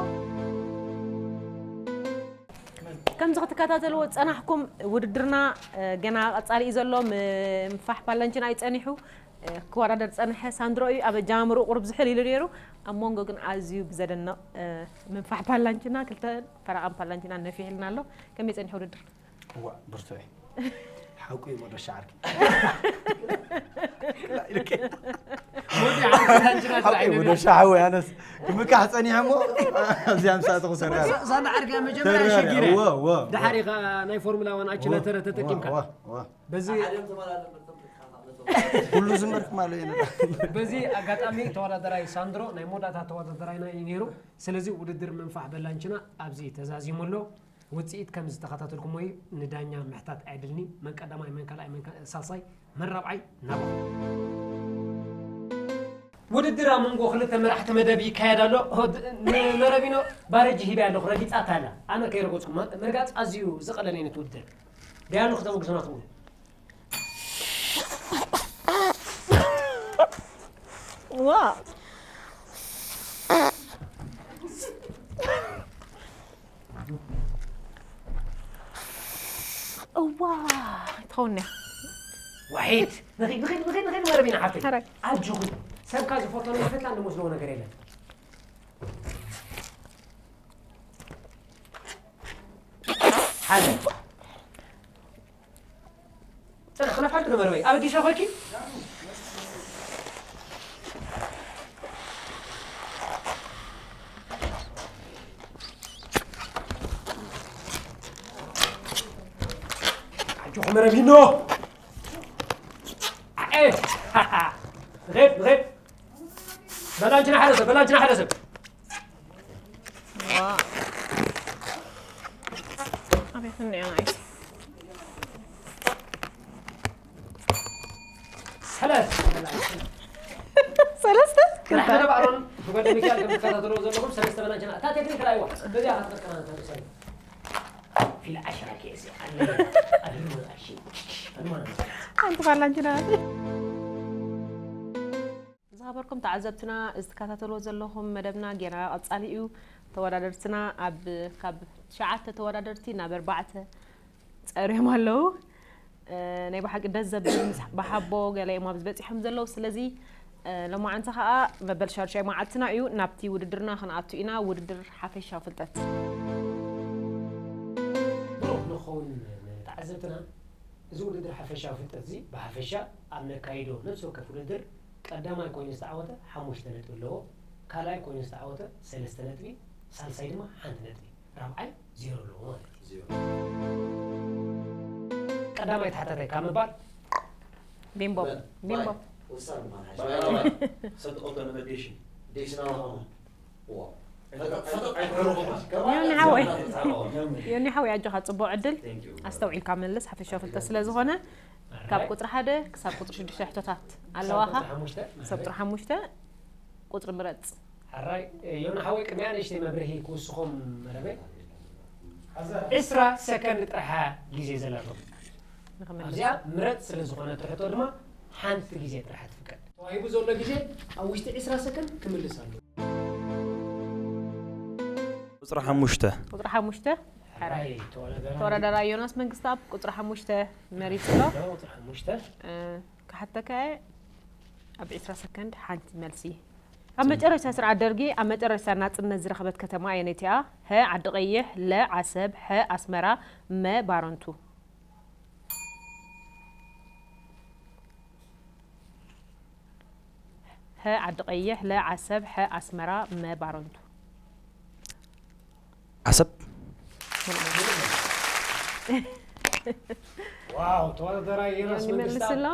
ከምዚ ክትከታተልዎ ዝጸናሕኩም ውድድርና፣ እ፣ ገና ቀጻሊ እዩ ዘሎ። ም-፣ ምንፋሕ ባላንችና እዩ ጸኒሑ። እ፣ ክወዳደር ዝጸንሐ ሳንድሮ እዩ። ኣብ ኣጀማምርኡ ቁሩብ ዝሕል ኢሉ ነይሩ። ኣብ መንጎ ግን ኣዝዩ ብዘደንቕ፣ እ፣ ምንፋሕ ባላንችና ክልተ ፈረቓን ባላንችና ነፊሕልና ኣሎ። ከመይ ጸኒሑ ውድድር? እዋ፣ ብርቱዕ እዩ። ሓቁ እዩ፣ መዶሻ ዓርኪ። ሓቁ እዩ፣ መዶሻ ሓወይ፣ ኣነስ ክምካሕ ጸኒሐ እሞ፣ ኣብዚኣ ምስ ኣተኹ ሰሪራ። ሳንዳ ዓርኪ መጀመርያ ተሪራ፣ ሸጊረ። እዋ፣ እዋ፣ እዋ። ድሓር ኢኻ ናይ ፎርሙላ ዋን ኣችለ እዋ፣ ተረ ተጠቂምካ። እዋ፣ እዋ። በዚ ኩሉ ዝንበርኩም ኣሎ እየ። በዚ ኣጋጣሚ ተወዳደራይ ሳንድሮ ናይ መወዳእታ ተወዳደራይና እዩ ነይሩ። ስለዚ ውድድር ምንፋሕ በላንችና ኣብዚ ተዛዚሙ ኣሎ። ውጽኢት ከም ዝተኸታተልኩሞ እዩ። ንዳኛ ምሕታት ኣየድልን'ዩ። መን ቀዳማይ፣ መን ካልኣይ፣ መን ከ-፣ ሳልሳይ፣ መን ራብዓይ ናባኹም። ውድድር ኣብ መንጎ ክልተ መራሕቲ መደብ ይካየድ ኣሎ። ሆድ-፣ ንመረቢኖ ባረጂ ሂበያ ኣለኹ፣ ረጊጻታ ኣላ። ኣነ ከይረገጽኩ፣ መ-፣ ምርጋጽ ኣዝዩ ዝቐለለ ዓይነት ውድድር። ደያኑ ክተበግሱና ትኽእሉ። ዋው። እዋ ትኸውን እያ። ዋሒድ ንኺድ ንኺድ ንኺድ ንኺድ መረብ ኢና ሓፍተይ። ሕራይ። ኣጆኹም። ሰብካ ዝፈትዎን ዝፈትላን ዝመስሎ ነገር የለን። ሓደ። ጽንሕ ክነፋልጥ ዶ መርበይ? ኣብ ኣዲስ ኣበባ ኮንኪ? ኣጆኹም መረቢኖ። ኣኤ። ንኸድ፣ ንኸድ። በላንችና ሓደ ሰብ፣ በላንችና ሓደ ሰብ። ዋ። ኣቤት እንዲያ ናይስ። ሰለስተ። ሰለስተ? ክልተ። መደብ ኣሮን ብጓደ ሚካኤል ከም ትከታተልዎ ዘለኹም ሰለስተ በላንችና። እታ ቴክኒክ ራእይዋ። በዚኣ ክትጥቀማ ተምሳሌ። ፊል ዓሽራ ኬስ ኣለ። ኣድርሞ ኣሺ። ኣድርሞ። ሓንቲ ባላንችና። ዝኸበርኩም ተዓዘብትና፣ እዚ ትከታተልዎ ዘለኹም መደብና ጌና ቀጻሊ እዩ። ተወዳደርትና ኣብ፣ ካብ ትሽዓተ ተወዳደርቲ ናብ ኣርባዕተ ጸርዮም ኣለዉ። እ፣ ናይ ብሓቂ ደስ ዘብል ምስ ብሓቦ ገለ እዮም ኣብዚ በጺሖም ዘለዉ። ስለዚ፣ እ፣ ሎማዓንቲ ኸኣ መበል ሻዱሻይ መዓልትና እዩ። ናብቲ ውድድርና ክንኣቱ ኢና። ውድድር ሓፈሻዊ ፍልጠት። ብሩኽ ንኽኸውን ዓዘብትና፣ እዚ ውድድር ሓፈሻዊ ፍልጠት እዚ ብሓፈሻ ኣብ ነካይዶ ነፍሲ ወከፍ ውድድር ቀዳማይ ኮይኑ ዝተዓወተ ሓሙሽተ ነጥቢ ኣለዎ፣ ካልኣይ ኮይኑ ዝተዓወተ ሰለስተ ነጥቢ፣ ሳልሳይ ድማ ሓንቲ ነጥቢ፣ ራብዓይ ዜሮ ኣለዎ ማለት እዩ። ቀዳማይ ተሓታታይ ካብ ምባል ቢምቦ ቢምቦ ሰብ ትቐልጦ ንመዴሽን ዴሽና ሆነ ዮኒ ሓወይ ዮኒ ሓወይ ኣጆኻ ጽቡቕ ዕድል ኣስተውዒልካ መልስ ሓፈሻዊ ፍልጠት ስለ ዝኾነ ካብ ቁፅሪ ሓደ ክሳብ ቁፅሪ ሽዱሽተ ሕቶታት ኣለዋኻ ክሳብ ቁፅሪ ሓሙሽተ ቁፅሪ ምረፅ ሕራይ ዮኒ ሓወይ ቅድሚያ ንእሽተይ መብርሂ ክውስኹም መደበይ ዕስራ ሰከንድ ጥራሕ ግዜ ዘላቶም ኣብዚኣ ምረፅ ስለ ዝኾነት ሕቶ ድማ ሓንቲ ግዜ ጥራሕ ትፍቀድ ተዋሂቡ ዘሎ ግዜ ኣብ ውሽጢ ዕስራ ሰከንድ ክምልስ ኣለዎ ቁፅሪ ሓሙሽተ ቁፅሪ ሓሙሽተ ተወዳዳራይ ዮናስ መንግስተኣብ ቁፅሪ ሓሙሽተ መሪፁ ኣሎ ቁፅሪ ሓሙሽተ ክሓተካ ኣብ ዕስራ ሰከንድ ሓንቲ መልሲ ኣብ መጨረሽታ ስርዓት ደርጊ ኣብ መጨረሽታ ናፅነት ዝረኸበት ከተማ ኣየነይቲ እያ? ሀ ዓዲ ቀይሕ፣ ለ ዓሰብ፣ ሐ ኣስመራ፣ መ ባረንቱ። ሀ ዓዲ ቀይሕ፣ ለ ዓሰብ፣ ሐ ኣስመራ፣ መ ባረንቱ። ዓሰብ ዋው ተወዳደራይ ዮናስ መንግስታ ይመልስሎ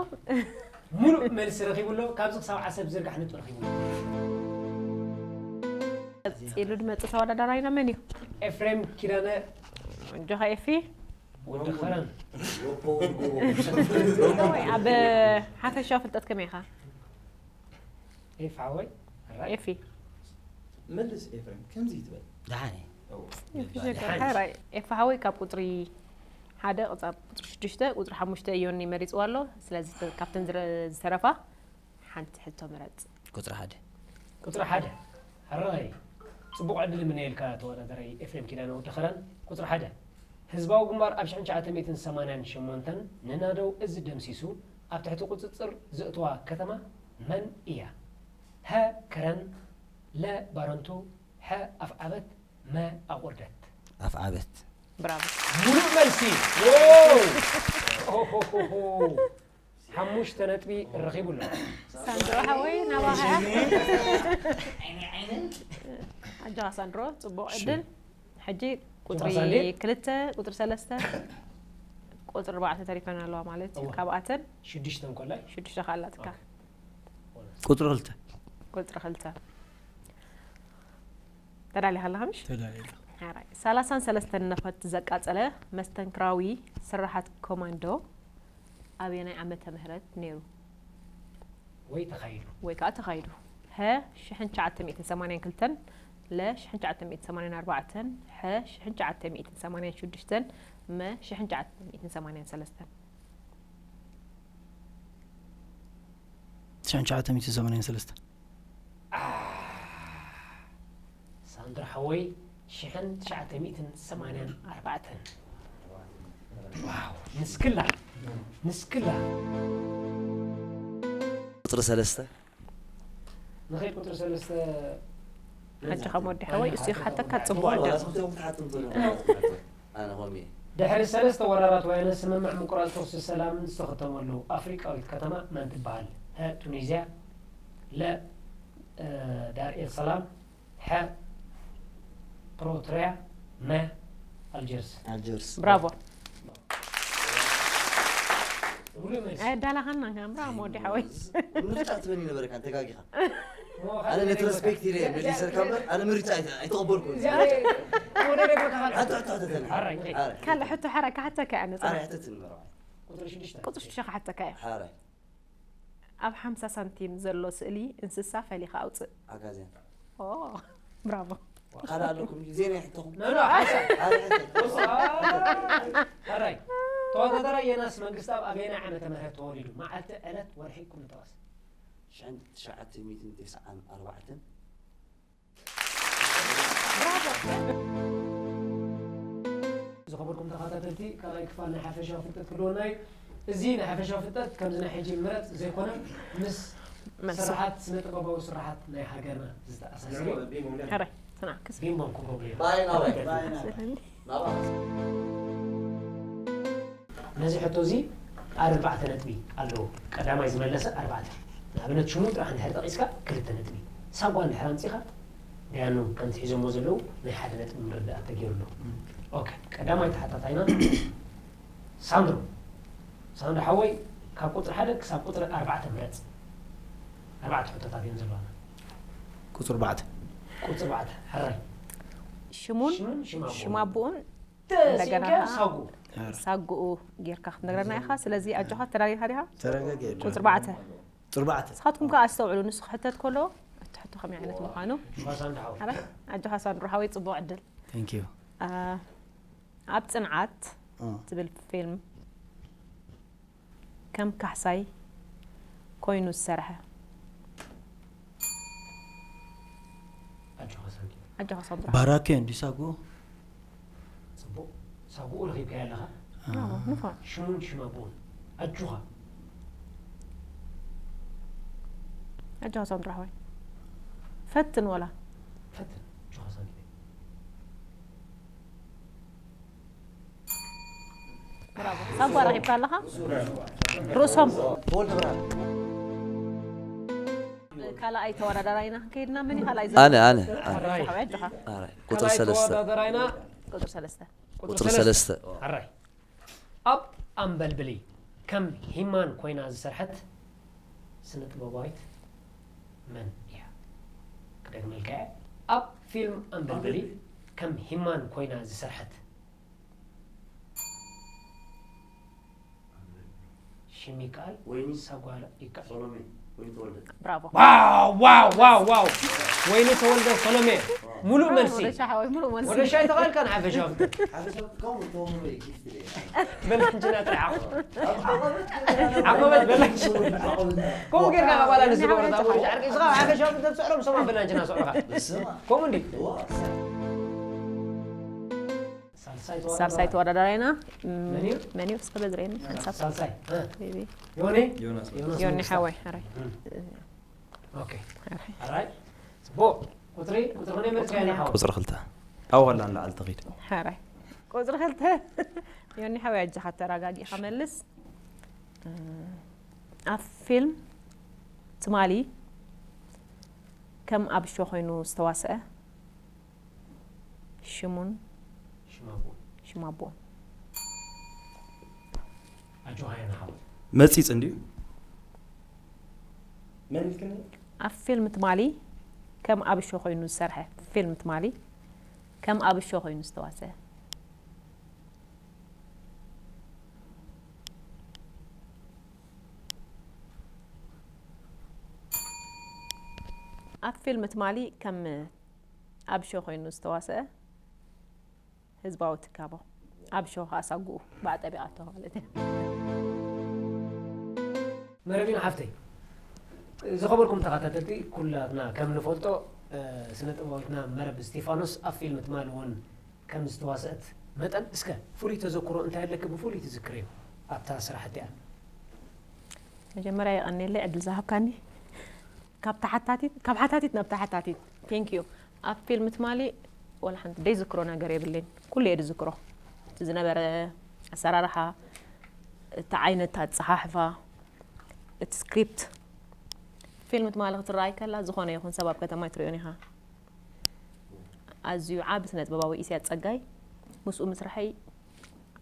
ሙሉእ መልሲ ረኺቡ ኣሎ። ካብዚ ክሳብ ዓሰብ ዝርጋሕ ነጥቢ ረኺቡ ኣሎ። ቀፂሉ ዝመፅእ ተወዳዳራይና መን እዩ? ኤፍሬም ኪዳነ እጆኻ ኤፊ ወዲ ኸረን ወይ ኣብ ሓፈሻዊ ፍልጠት ከመይ ኢኻ? ኤፍ ሓወይ ኤፊ መልስ ኤፍሬም ከምዚ ትበል ደሓን ኤፊ ሓወይ ካብ ቁፅሪ ሓደ ቅፃብ ቁፅሪ ሽዱሽተ ቁፅሪ ሓሙሽተ እዮኒ መሪፅዋ ኣሎ። ስለዚ ካብተን ዝተረፋ ሓንቲ ሕቶ ምረፅ። ቁፅሪ ሓደ ቁፅሪ ሓደ ሕራይ ፅቡቕ ዕድል ይምነየልካ ተወዳዳራይ ኤፍሬም ኪዳነ ወዲ ኸረን። ቁፅሪ ሓደ ህዝባዊ ግንባር ኣብ ሽሕን ትሽዓተ ሚእትን ሰማንያን ሸሞንተን ንናደው እዚ ደምሲሱ ኣብ ትሕቲ ቁፅፅር ዘእተዋ ከተማ መን እያ? ሀ ከረን፣ ለ ባረንቱ፣ ሐ ኣፍዓበት፣ መ ኣቑርደት። ኣፍዓበት ብራቮ ሙሉእ መልሲ ሓሙሽተ ነጥቢ ረኺቡ ኣሎ። ሳንድሮ ሓወይ ናባኻ ኣጆኻ ሳንድሮ ጽቡቕ ዕድል ሕጂ ቁፅሪ ክልተ ቁፅሪ ሰለስተ ቁፅሪ ኣርባዕተ ተሪፈን ኣለዋ ማለት እዩ ካብኣተን ሽዱሽተ እንኮላይ ሽዱሽተ ካላትካ ቁፅሪ ክልተ ቁፅሪ ክልተ ተዳሊኻ ኣለኻ ምሽ ተዳሊለ ሰላሳን ሰለስተን ነፈርቲ ዘቃጸለ መስተንክራዊ ስርሓት ኮማንዶ ኣበየናይ ዓመተ ምህረት ነይሩ ወይ ተኻይዱ ወይ ከዓ ተኻይዱ? ሀ ሽሕን ትሽዓተ ሚእትን ሰማንያን ክልተን፣ ለ ሽሕን ትሽዓተ ሚእትን ሰማንያን ኣርባዕተን፣ ሐ ሽሕን ትሽዓተ ሚእትን ሰማንያን ሽዱሽተን፣ መ ሽሕን ትሽዓተ ሚእትን ሰማንያን ሰለስተን። ትሽዓን ትሽዓተ ሚእትን ሰማንያን ሰለስተን ሳንድሮ ሓወይ ሽሕን ትሽዓተ ሚእትን ሰማንያን ኣርባዕተን ዋው ንስክላ ንስክላ ቁፅሪ ሰለስተ ንኸይ ቁፅሪ ሰለስተ ሓጂ ካብ ወዲ ሓወይ እሱ ይሓተካ ፅቡቅ ዋላ ዕድል ትኽትኦም ትሓትም ትኾኑ ኣነ ኾሚ ድሕሪ ሰለስተ ወራራት ወያነ ስምምዕ ምቁራፅ ተኹሲ ሰላም ዝተኸተመሉ ኣፍሪቃዊት ከተማ መን ትበሃል? ሀ ቱኒዝያ፣ ለ ዳር ኤል ሰላም፣ ሐ ፕሮትሪያ፣ መ ኣልጀርስ። ኣልጀርስ ብራቮ ሙሉእ መልሲ። ኣየዳላኻና ብራቮ ወዲ ሓወይ ምርጫ ትበኒ ነበረካ ተጋጊኻ ኣነ ነቲ ሬስፔክት ኢለ መሊሰርካ እምበር ኣነ ምርጫ ኣይተ- ኣይተቐበልኩን እዚኣ ናይ ተወዳዳሪ ቦታ ካልእ ሕቶ ሕቶ ሕተተኒ ሓራይ፣ እንከይ። ሓራይ ካልእ ሕቶ ሓራ ክሓተካ እያ ነፃ ሓራይ ሕተትኒ መርዓ ቁፅሪ ሽዱሽተ ቁፅሪ ሽዱሽተ ክሓተካ እያ ሓራይ ኣብ ሓምሳ ሳንቲም ዘሎ ስእሊ እንስሳ ፈሊኻ ኣውፅእ ዓጋዜን ኦ ብራቮ ካልእ ኣለኩም ዜና ይሕተኹም ኖ ኖ ሓንሳ ሓደ ሕተት ሕራይ ተወዳዳራይ ዮናስ መንግስተኣብ ኣበየናይ ዓመተ ምህረት ተወሊዱ? መዓልቲ፣ ዕለት፣ ወርሒ፣ ኩሉ ጠቐስ። ሽሕን ትሽዓተ ሚእትን ተስዓን ኣርባዕተን ዝኸበርኩም ተኸታተልቲ ካልኣይ ክፋል ናይ ሓፈሻዊ ፍልጠት ክልወና እዩ። እዚ ናይ ሓፈሻዊ ፍልጠት ከምዚ ናይ ሕጂ ምረፅ ዘይኮነ ምስ መልሲ ስርሓት ስነ ጥበባዊ ስርሓት ናይ ሃገርና ዝተኣሳሰር እዩ። ሕራይ ስናዕ ክስ ቢምቦም ክገብሩ እዮም። ባይ ናባይ ስለኒ ናባይ ነዚ ሕቶ እዚ ኣርባዕተ ነጥቢ ኣለዎ። ቀዳማይ ዝመለሰ ኣርባዕተ። ንኣብነት ሽሙ ጥራሕ እንድሕር ጠቒስካ ክልተ ነጥቢ። ሳጓ እንድሕር ኣምጺኻ፣ ደያኑ ከምቲ ሒዞሞ ዘለዉ ናይ ሓደ ነጥቢ ምርዳእ ተገይሩ ኣሎ። ኦኬ፣ ቀዳማይ ተሓታታይና ሳንድሮ። ሳንድሮ ሓወይ፣ ካብ ቁጽሪ ሓደ ክሳብ ቁጽሪ ኣርባዕተ ምረጽ። ኣርባዕተ ሕቶታት እዮም ዘለዋና። ቁጽሪ ኣርባዕተ። ቁጽሪ ኣርባዕተ፣ ሕራይ። ሽሙን ሽሙን ሽም ኣቦኡን። ሽም ኣቦኡን ተሲእካ እንደገና ከኣ ሳጉ። ሳጉኡ ጌርካ ክትነግረና ኢኻ። ስለዚ ኣጆኻ ተዳሊኻ ዲኻ? ተረጋጊ ኣጆኻ። ቁጽሪ ኣርባዕተ። ቁጽሪ ኣርባዕተ። ንስኻትኩም ከኣ ኣስተውዕሉ፣ ንሱ ክሕተት ከሎ እቲ ሕቶ ከመይ ዓይነት ምዃኑ። ጁኻ ሳንድሮ ሓወይ። ኣረ ኣጆኻ ሳንድሮ ሓወይ፣ ጽቡቕ ዕድል። Thank you። ኣ፣ ኣብ ጽንዓት እ። ትብል ፊልም ከም ካሕሳይ ኮይኑ ዝሰርሐ። ኣጆኻ ሳንድሮ። ኣጆኻ ሳንድሮ። ባራኪ እንዲ ሳጉ። ጽቡቕ። ሳጉኡ ረኺብካዮ ኣለኻ። ኣዎ፣ ንፉዕ። ሽሙን ሽም ኣቦኡን። ኣጆኻ። ኣጆኻ ሳንድሮ ሓወይ። ፈትን ወላ። ፈትን። ኣጆኻ ሳንድሮ። ብራቮ። ሳጓ ረኺብካ ኣለኻ? ርእሶም። ካልኣይ ተወዳዳራይና ከይድና፣ መን እዩ ካልኣይ? ኣነ፣ ኣነ፣ ኣነ። ሓወይ፣ ኣጆኻ። ኣራይ፣ ቁጽሪ ሰለስተ። ተወዳዳራይና ቁጽሪ ሰለስተ። ቁጽሪ ሰለስተ። ኣራይ። ኣብ ኣምበልብሊ ከም ሂማን ኮይና ዝሰርሐት ስነ ጥበባዊት መን እያ? ክደግመልካ እየ። ኣብ ፊልም ኣምበልብሊ ከም ሂማን ኮይና ዝሰርሐት ሽም ይከኣል፣ ወይኒ ሳጓ ይከኣል። ሰሎሜ ወይኒ ተወልደ። ብራቮ። ዋው ዋው ዋው ዋው! ወይኒ ተወልደ ሰሎሜ፣ ሙሉእ መልሲ። ወደ ሻሓ ወይ ሙሉእ መልሲ። ወደ ሻይ ተቓልካ ንሓፈሻ ፍቅር። ሓደ ሰብ ከምኡ ተወምሮ እዩ ጊፍት ደይ። በል ሕንጅና ጥራሕ ዓቐበት። ዓቐበት በላሽ። ከምኡ ጌርካ ቃባላ ንዝገበረ ታቦ ሻዕርቂ ስኻ ሓፈሻ ፍቅር ትስዕሮም ሰማ በል ሕንጅና ስዕሮኻ። ከምኡ እንዲ። ሳልሳይ ተወዳዳራይና መን እዩ? መን እዩ? እስከ በዝረየኒ ሓንሳብ። ሳልሳይ። እ። ቤቢ። ዮኒ? ዮናስ። ዮናስ ዮኒ መንግስቱ። ሓወይ፣ ሕራይ። እም። ኦኬ። ሕራይ። ጽቡቕ። ቁጽሪ፣ ቁጽሪ ኾነ መርጽ ያለ ሓወይ። ቁጽሪ ክልተ። ኣብ ሆላንድ ለዓል ተኺድ። ሕራይ። ቁጽሪ ክልተ። ዮኒ ሓወይ፣ ኣጆኻ ተረጋጊኻ መልስ። ኣብ ፊልም ትማሊ ከም ኣብ ሾ ኮይኑ ዝተዋስአ ሽሙን ሽም ኣቦ። ሽም ኣቦ። ኣጆኻ ዮኒ ሓወይ። መጺጽ እንድዩ። መን ኢልክኒ? ኣብ ፊልም ትማሊ ከም ኣብ ሾ ኮይኑ ዝሰርሐ፣ ፊልም ትማሊ ከም ኣብ ሾ ኮይኑ ዝተዋስአ። ኣብ ፊልም ትማሊ ከም ኣብ ሾ ኮይኑ ዝተዋስአ ህዝባዊ ትካቦ፣ ኣብ ሾ ከኣ ሳጉኡ ብኣጠቢቓቶ ማለት እያ። መረቢና ሓፍተይ፣ ዝኸበርኩም ተኸታተልቲ፣ ኩላትና ከም ንፈልጦ፣ እ፣ ስነ ጥበባዊትና መረብ እስቲፋኖስ ኣብ ፊልም ትማሊ እውን ከም ዝተዋስአት መጠን፣ እስከ ፍሉይ ተዘክሮ እንታይ ኣለኪ ብፍሉይ ትዝክርዮ ኣብታ ስራሕ እቲኣ? መጀመርያ የቐንየለይ ዕድል ዝሃብካኒ። ካብ ተሓታቲት፣ ካብ ሓታቲት ናብ ተሓታቲት። Thank you። ኣብ ፊልም ትማሊ ወላ ሓንቲ ደይዝክሮ ነገር የብለይን። ኩሉ እየ ዝዝክሮ። እቲ ዝነበረ ኣሰራርሓ፣ እቲ ዓይነት ኣጸሓሕፋ፣ እቲ ስክሪፕት። ፊልም ትማሊ ክትረኣይ ከላ ዝኾነ ይኹን ሰብ ኣብ ከተማ ኣይትርእዮን ኢኻ። ኣዝዩ ዓቢ ስነ ጥበባዊ ኢሳያስ ጸጋይ፣ ምስኡ ምስራሐይ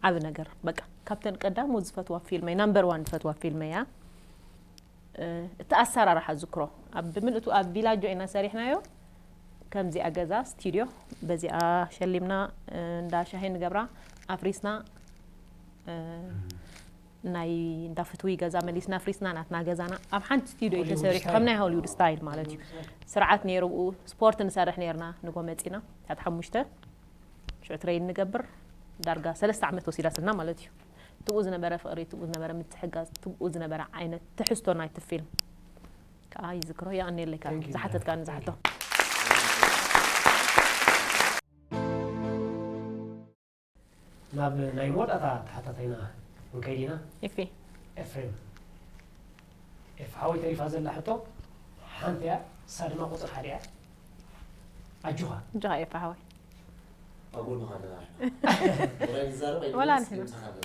ዓቢ ነገር። በቃ ካብተን ቀዳሞት ዝፈትዋ ፊልመይ፣ ናምበር ዋን ዝፈትዋ ፊልመይ እያ። እ፣ እቲ ኣሰራርሓ ዝክሮ ኣብ ብምልእቱ ኣብ ቪላጆ ኢና ሰሪሕናዮ። ከምዚኣ ገዛ ስቱድዮ በዚኣ ሸሊምና፣ እ፣ እንዳ ሻሂ ንገብራ ኣፍሪስና፣ እ፣ ናይ እንዳ ፍትዊ ገዛ መሊስና ኣፍሪስና ናትና ገዛና ኣብ ሓንቲ ስቱድዮ እዩ ሆሊውድ ተሰሪሑ፣ ስታይል። ከም ናይ ሆሊውድ ስታይል ማለት እዩ። ስርዓት ነይሩ ብኡ። ስፖርት ንሰርሕ ነይርና ንጎ መፂና ሳት ሓሙሽተ ሽዑ ትሬን ንገብር። ዳርጋ ሰለስተ ዓመት ወሲዳትና ማለት እዩ። ትብኡ ዝነበረ ፍቕሪ፣ ትብኡ ዝነበረ ምትሕጋዝ፣ ትብኡ ዝነበረ ዓይነት ትሕዝቶ ናይቲ ፊልም ከዓ ይዝክሮ። የቐንየለይ ከዓ Thank you። ዝሓተትካኒ ዝሓቶ። ናብ ናይ መወዳእታ ተሓታታይና ክንከይድ ኢና። ኤፊ። ኤፍሬም፣ ኤፍ ሓወይ ተሪፋ ዘላ ሕቶ ሓንቲ እያ፣ እሳ ድማ ቁፅሪ ሓደ እያ። ኣጆኻ። ኣጆኻ ኤፍ ሓወይ። ኣብ ጎንኻ ኣለና። ወላ ንሕና። ኣብ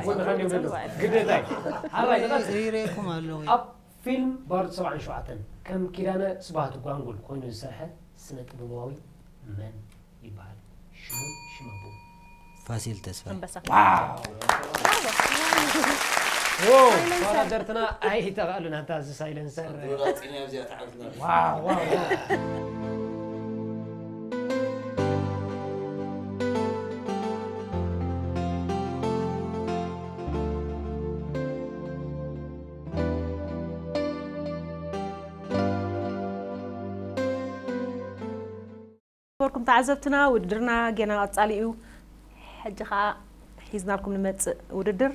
ጎንኻ እንዲዮም ዘለዉ። ግደታይ። ሓራይ፣ ንቐጽል። ሪሬኩም ኣለዉ። ኣብ ፊልም ባርድ ሰብዓን ሸውዓተን ከም ኪዳነ ስብሃት ጓንጉል ኮይኑ ዝሰርሐ ስነ ጥበባዊ መን ይበሃል? ሽሙ ሽመቦ። ፋሲል ተስፋ። ኣንበሳ። ዋው! ዎ፣ ተዋዳደርትና ኣይተኻእሉን። ኣንታ እዚ ሳይለንሰር። ብሮዳፂና ኣብዚኣ ተዓብትና። ዋው፣ ዋው፣ ዋው። ክበርኩም ተዓዘብትና፣ ውድድርና ገና ቀጻሊ እዩ። ሕጂ ኸኣ ሒዝናልኩም ንመጽእ ውድድር።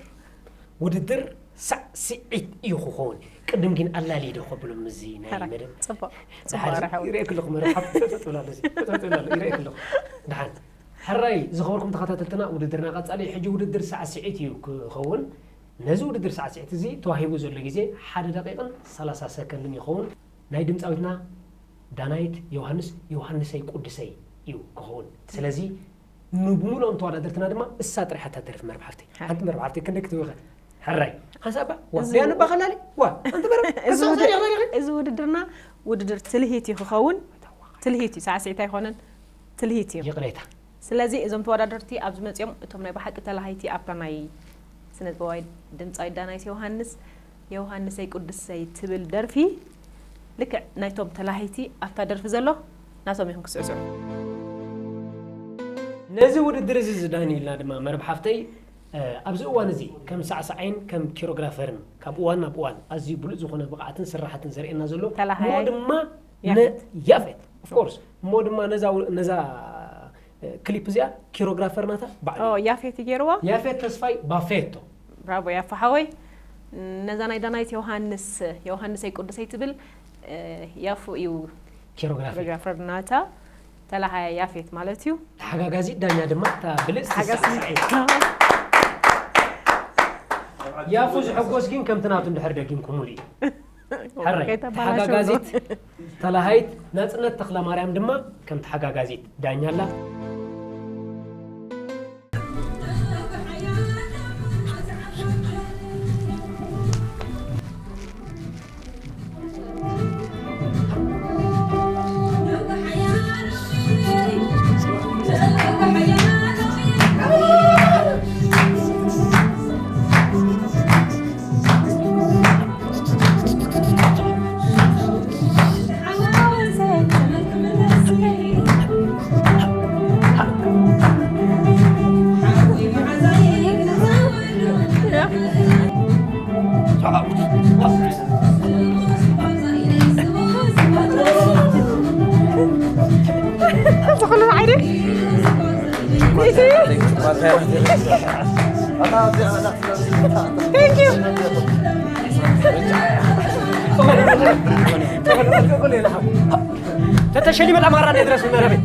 ውድድር ሳዕስዒት እዩ ክኸውን። ቅድም ግን ኣላልይ ዶ ከብሎም እዚ ናይ ሕራይ፣ መደብ? ጽቡቕ፣ ጽቡቕ ደሓን ረሓው። ይረአ ክለኹ መረብ ሓፍ ጥጥጥ ብላ ኣለዚ። ጥጥጥ ብላ ኣሎ፣ ይረአ ክለኹ። ደሓን። ሕራይ ዝኸበርኩም ተኸታተልትና፣ ውድድርና ቀጻሊ። ሕጂ ውድድር ሳዕስዒት እዩ ክኸውን። ነዚ ውድድር ሳዕስዒት እዚ ተዋሂቡ ዘሎ ግዜ ሓደ ደቂቕን ሰላሳ ሰከንድን ይኸውን። ናይ ድምፃዊትና ዳናይት ዮሃንስ ዮሃንሰይ ቅዱሰይ እዩ ክኸውን። ስለዚ ንብሙሉኦም ተወዳደርትና ድማ እሳ ጥራሕ እታ ደርፊ መርብ ሓፍተይ። ሓንቲ መርብ ሓፍተይ ክንደይ ክትብኸ? ሕራይ። ሓንሳብ ባ? ዋ፣ እዚ ቢያን ባ ኸላሊ? ዋ፣ ኣንቲ መርብ? እዚ ሓንሳብ ውድ-፣ ሳብ ይቕረል ይቕረል? እዚ ውድድርና ውድድር ትልሂት እዩ ክኸውን። ትልሂት እዩ፣ ሳዕስዒት ኣይኮነን። ትልሂት እዩ። ይቕሬታ። ስለዚ እዞም ተወዳደርቲ ኣብዚ መጺኦም እቶም ናይ ብሓቂ ተላሃይቲ ኣብታ ናይ ስነ ጥበባዊ ድምፃዊ ዳናይት ዮሃንስ፣ ዮሃንሰይ ቅዱሰይ ትብል ደርፊ ልክዕ ናይቶም ተላሃይቲ ኣብታ ደርፊ ዘሎ ናቶም ኢኹም ክስዕስዑ። ነዚ ውድድር እዚ ዝዳንዩልና ድማ መርብ ሓፍተይ፣ እ፣ ኣብዚ እዋን እዚ ከም ሳዕሳዓይን ከም ኪሮግራፈርን ካብ እዋን ናብ እዋን ኣዝዩ ብሉጽ ዝኾነ ብቕዓትን ስራሓትን ዘርእየና ዘሎ፣ ተላሃያይ እሞ ድማ ነ-፣ ያፌት። ያፌት፣ of course፣ እሞ ድማ ነዛ፣ ነዛ፣ እ፣ ክሊፕ እዚኣ ኪሮግራፈር ናታ ባዕሉ ኦ፣ እዩ። ያፌት ይገርዋ። ያፌት ተስፋይ ባፌቶ። ብራቮ ያፋ ሓወይ። ነዛ ናይ ዳናይት ዮሃንስ፣ ዮሃንሰይ ቅዱሰይ ትብል፣ እ፣ ያፉ እዩ ኪሮግራፊ። ኮሪዮግራፈር ናታ። ተላሃያ ያፌት ማለት እዩ። ተሓጋጋዚ ዳኛ ድማ እታ ብልጽቲ ተሓጋዚ። ሳዕሳዒት። ያፉ ዝሕጎስ ግን ከምቲ ናቱ እንድሕር ደጊምኩሙሉ እዩ። ሕራይ፣ ከይተባላሸው ተሓጋጋዚት ተላሃይት ናጽነት ተኽለማርያም ድማ ከም ተሓጋጋዚት ዳኛ ኣላ። ዝኽሉ ዓይኒ Thank you. ተተሸሊመ ጠማራ ናይ ድረስ መረበይ።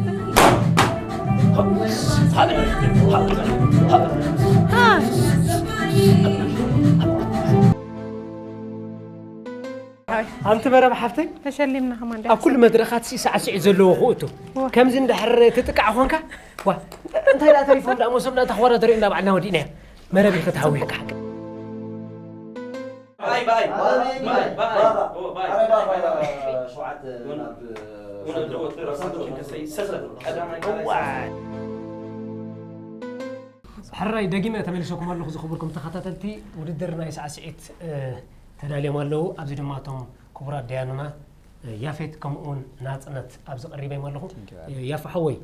ኣንቲ መረብ ሓፍተይ፣ ተሸሊምና ከማን ኣብ ኩሉ መድረኻት ሲ ሳዕስዒት ዘለዎ ክእቱ። ዋ። ከምዚ እንድሕር ትጥቃዕ ኾንካ፣ ዋ፣ እንታይ ደኣ ተሪፎም ደኣ መሶብና ተኸዋዳደሪ እንዳ ባዕልና ወዲእናዮ። መረብ ኢኺ ትሃውየካ ሓቂ። ባይ ባይ ባይ ባይ ባይ ባይ ኦ፣ ባይ ኣረ ባይ ባይ ባይ ባይ ሸውዓተ ናብ ወለዶ ወትረ ሳንቲም ከሰይ ሰሰ ቀዳማይ እዋይ። ሕራይ ደጊመ ተመሊሰኩም ኣለኹ ዝኽብርኩም ተኸታተልቲ ውድድር ናይ ሳዕስዒት፣ እ፣ ተዳልዮም ኣለዉ። ኣብዚ ድማ እቶም ክቡራት ደያኑና፣ እ፣ ያፌት ከምኡ እውን ናጽነት ኣብዚ ቀሪበዮም ኣለኹ። Thank you፣ እ፣ ያፍ ሓወይ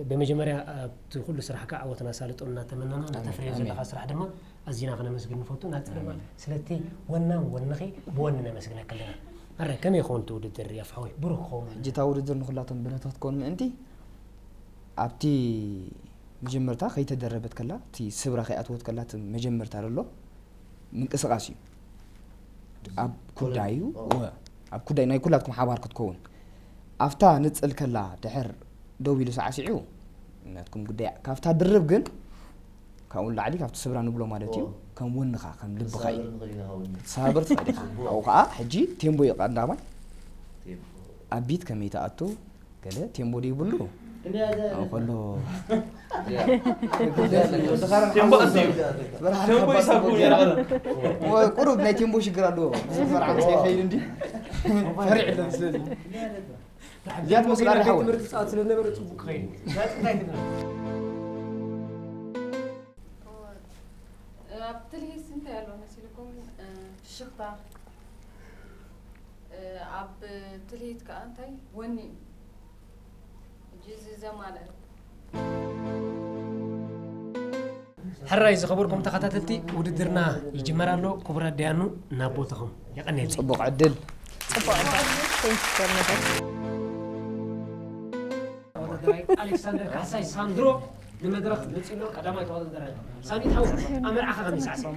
ብመጀመርያ ኣብቲ ኩሉ ስራሕካ ዓወትን ኣሳልጦን እናተመነና ኣሜን፣ ነተፍርዮ ኣሜን። ዘለኻ ስራሕ ድማ ኣዚና ክነመስግን ንፈቱ። ናጽነት ኣሜን። ስለቲ ወናም ወንኺ ብወኒ ነመስግነካ ኣለና። ሕራይ ከመይ ይኸውን እቲ ውድድር ያፍ ሓወይ? ብሩህ ክኸውን። ሕጂ እታ ውድድር ንኹላቶም ብረታት ክትከውን ምእንቲ ኣብቲ መጀመርታ ከይተደረበት ከላ እቲ ስብራ ከይኣተወት ከላ እቲ መጀመርታ ዘሎ ምንቅስቃስ እዩ ኣብ ኩዳዩ ኦ። ወ ኣብ ኩዳይ ናይ ኩላትኩም ሓባር ክትከውን ኣብታ ንጽል ከላ ድሕር ደው ኢሉ ሳዕሲዑ ናትኩም ጉዳይ ካብታ ድርብ ግን ካብኡ ንላዕሊ ካብቲ ስብራ ንብሎ ማለት እዩ ኦ። ከም ወንኻ ከም ልብኻ እዩ ንኽእል ኢና ሃውኒ ክትሰባብር ትኽእል ኢኻ ኣብኡ ከዓ ሕጂ ቴምቦ እዩ ቀዳማይ ቴምቦ ኣብ ቢት ከመይ ትኣቱ ገለ ቴምቦ ዘይብሉ ኣብ ከሎ ቴምቦ ኣዝዩ ቴምቦ ይሳቡ ይረኸብ። ቁሩብ ናይ ቴምቦ ሽግር ኣለዎ። መርዓ ምስ ከይከይድ እንዲ ፈሪዕ ኣሎ ስለዚ። እዚኣ ትመስል ኣላ ሓወይ። ትምህርቲ ጻት ስለነበረ ጽቡቅ ክኸይድ። ዛት እንታይ ትምህርቲ? ኣብ ትልሂት እንታይ ኣሎ መሲልኩም? እ፣ ፍሽኽታ። እ፣ ኣብ ትልሂት ከኣ እንታይ? ወኒ እዩ። ሕጂ እዚ ዘማልአ። ሕራይ ዝኸበርኩም ተኸታተልቲ፣ ውድድርና ይጅመር ኣሎ። ክቡራት ደያኑ ናብ ቦታኹም። የቐንየለይ። ጽቡቕ ዕድል። ጽቡቕ ዕድል። Thank you so much. ተወዳዳራይ ኣሌክሳንደር ካሕሳይ ሳንድሮ ንመድረኽ መጺኡ ኣሎ። ቀዳማይ ተወዳዳራይ ሳሚት ሓው ኣመርዓኻ ከመይ ሳዕስዕ?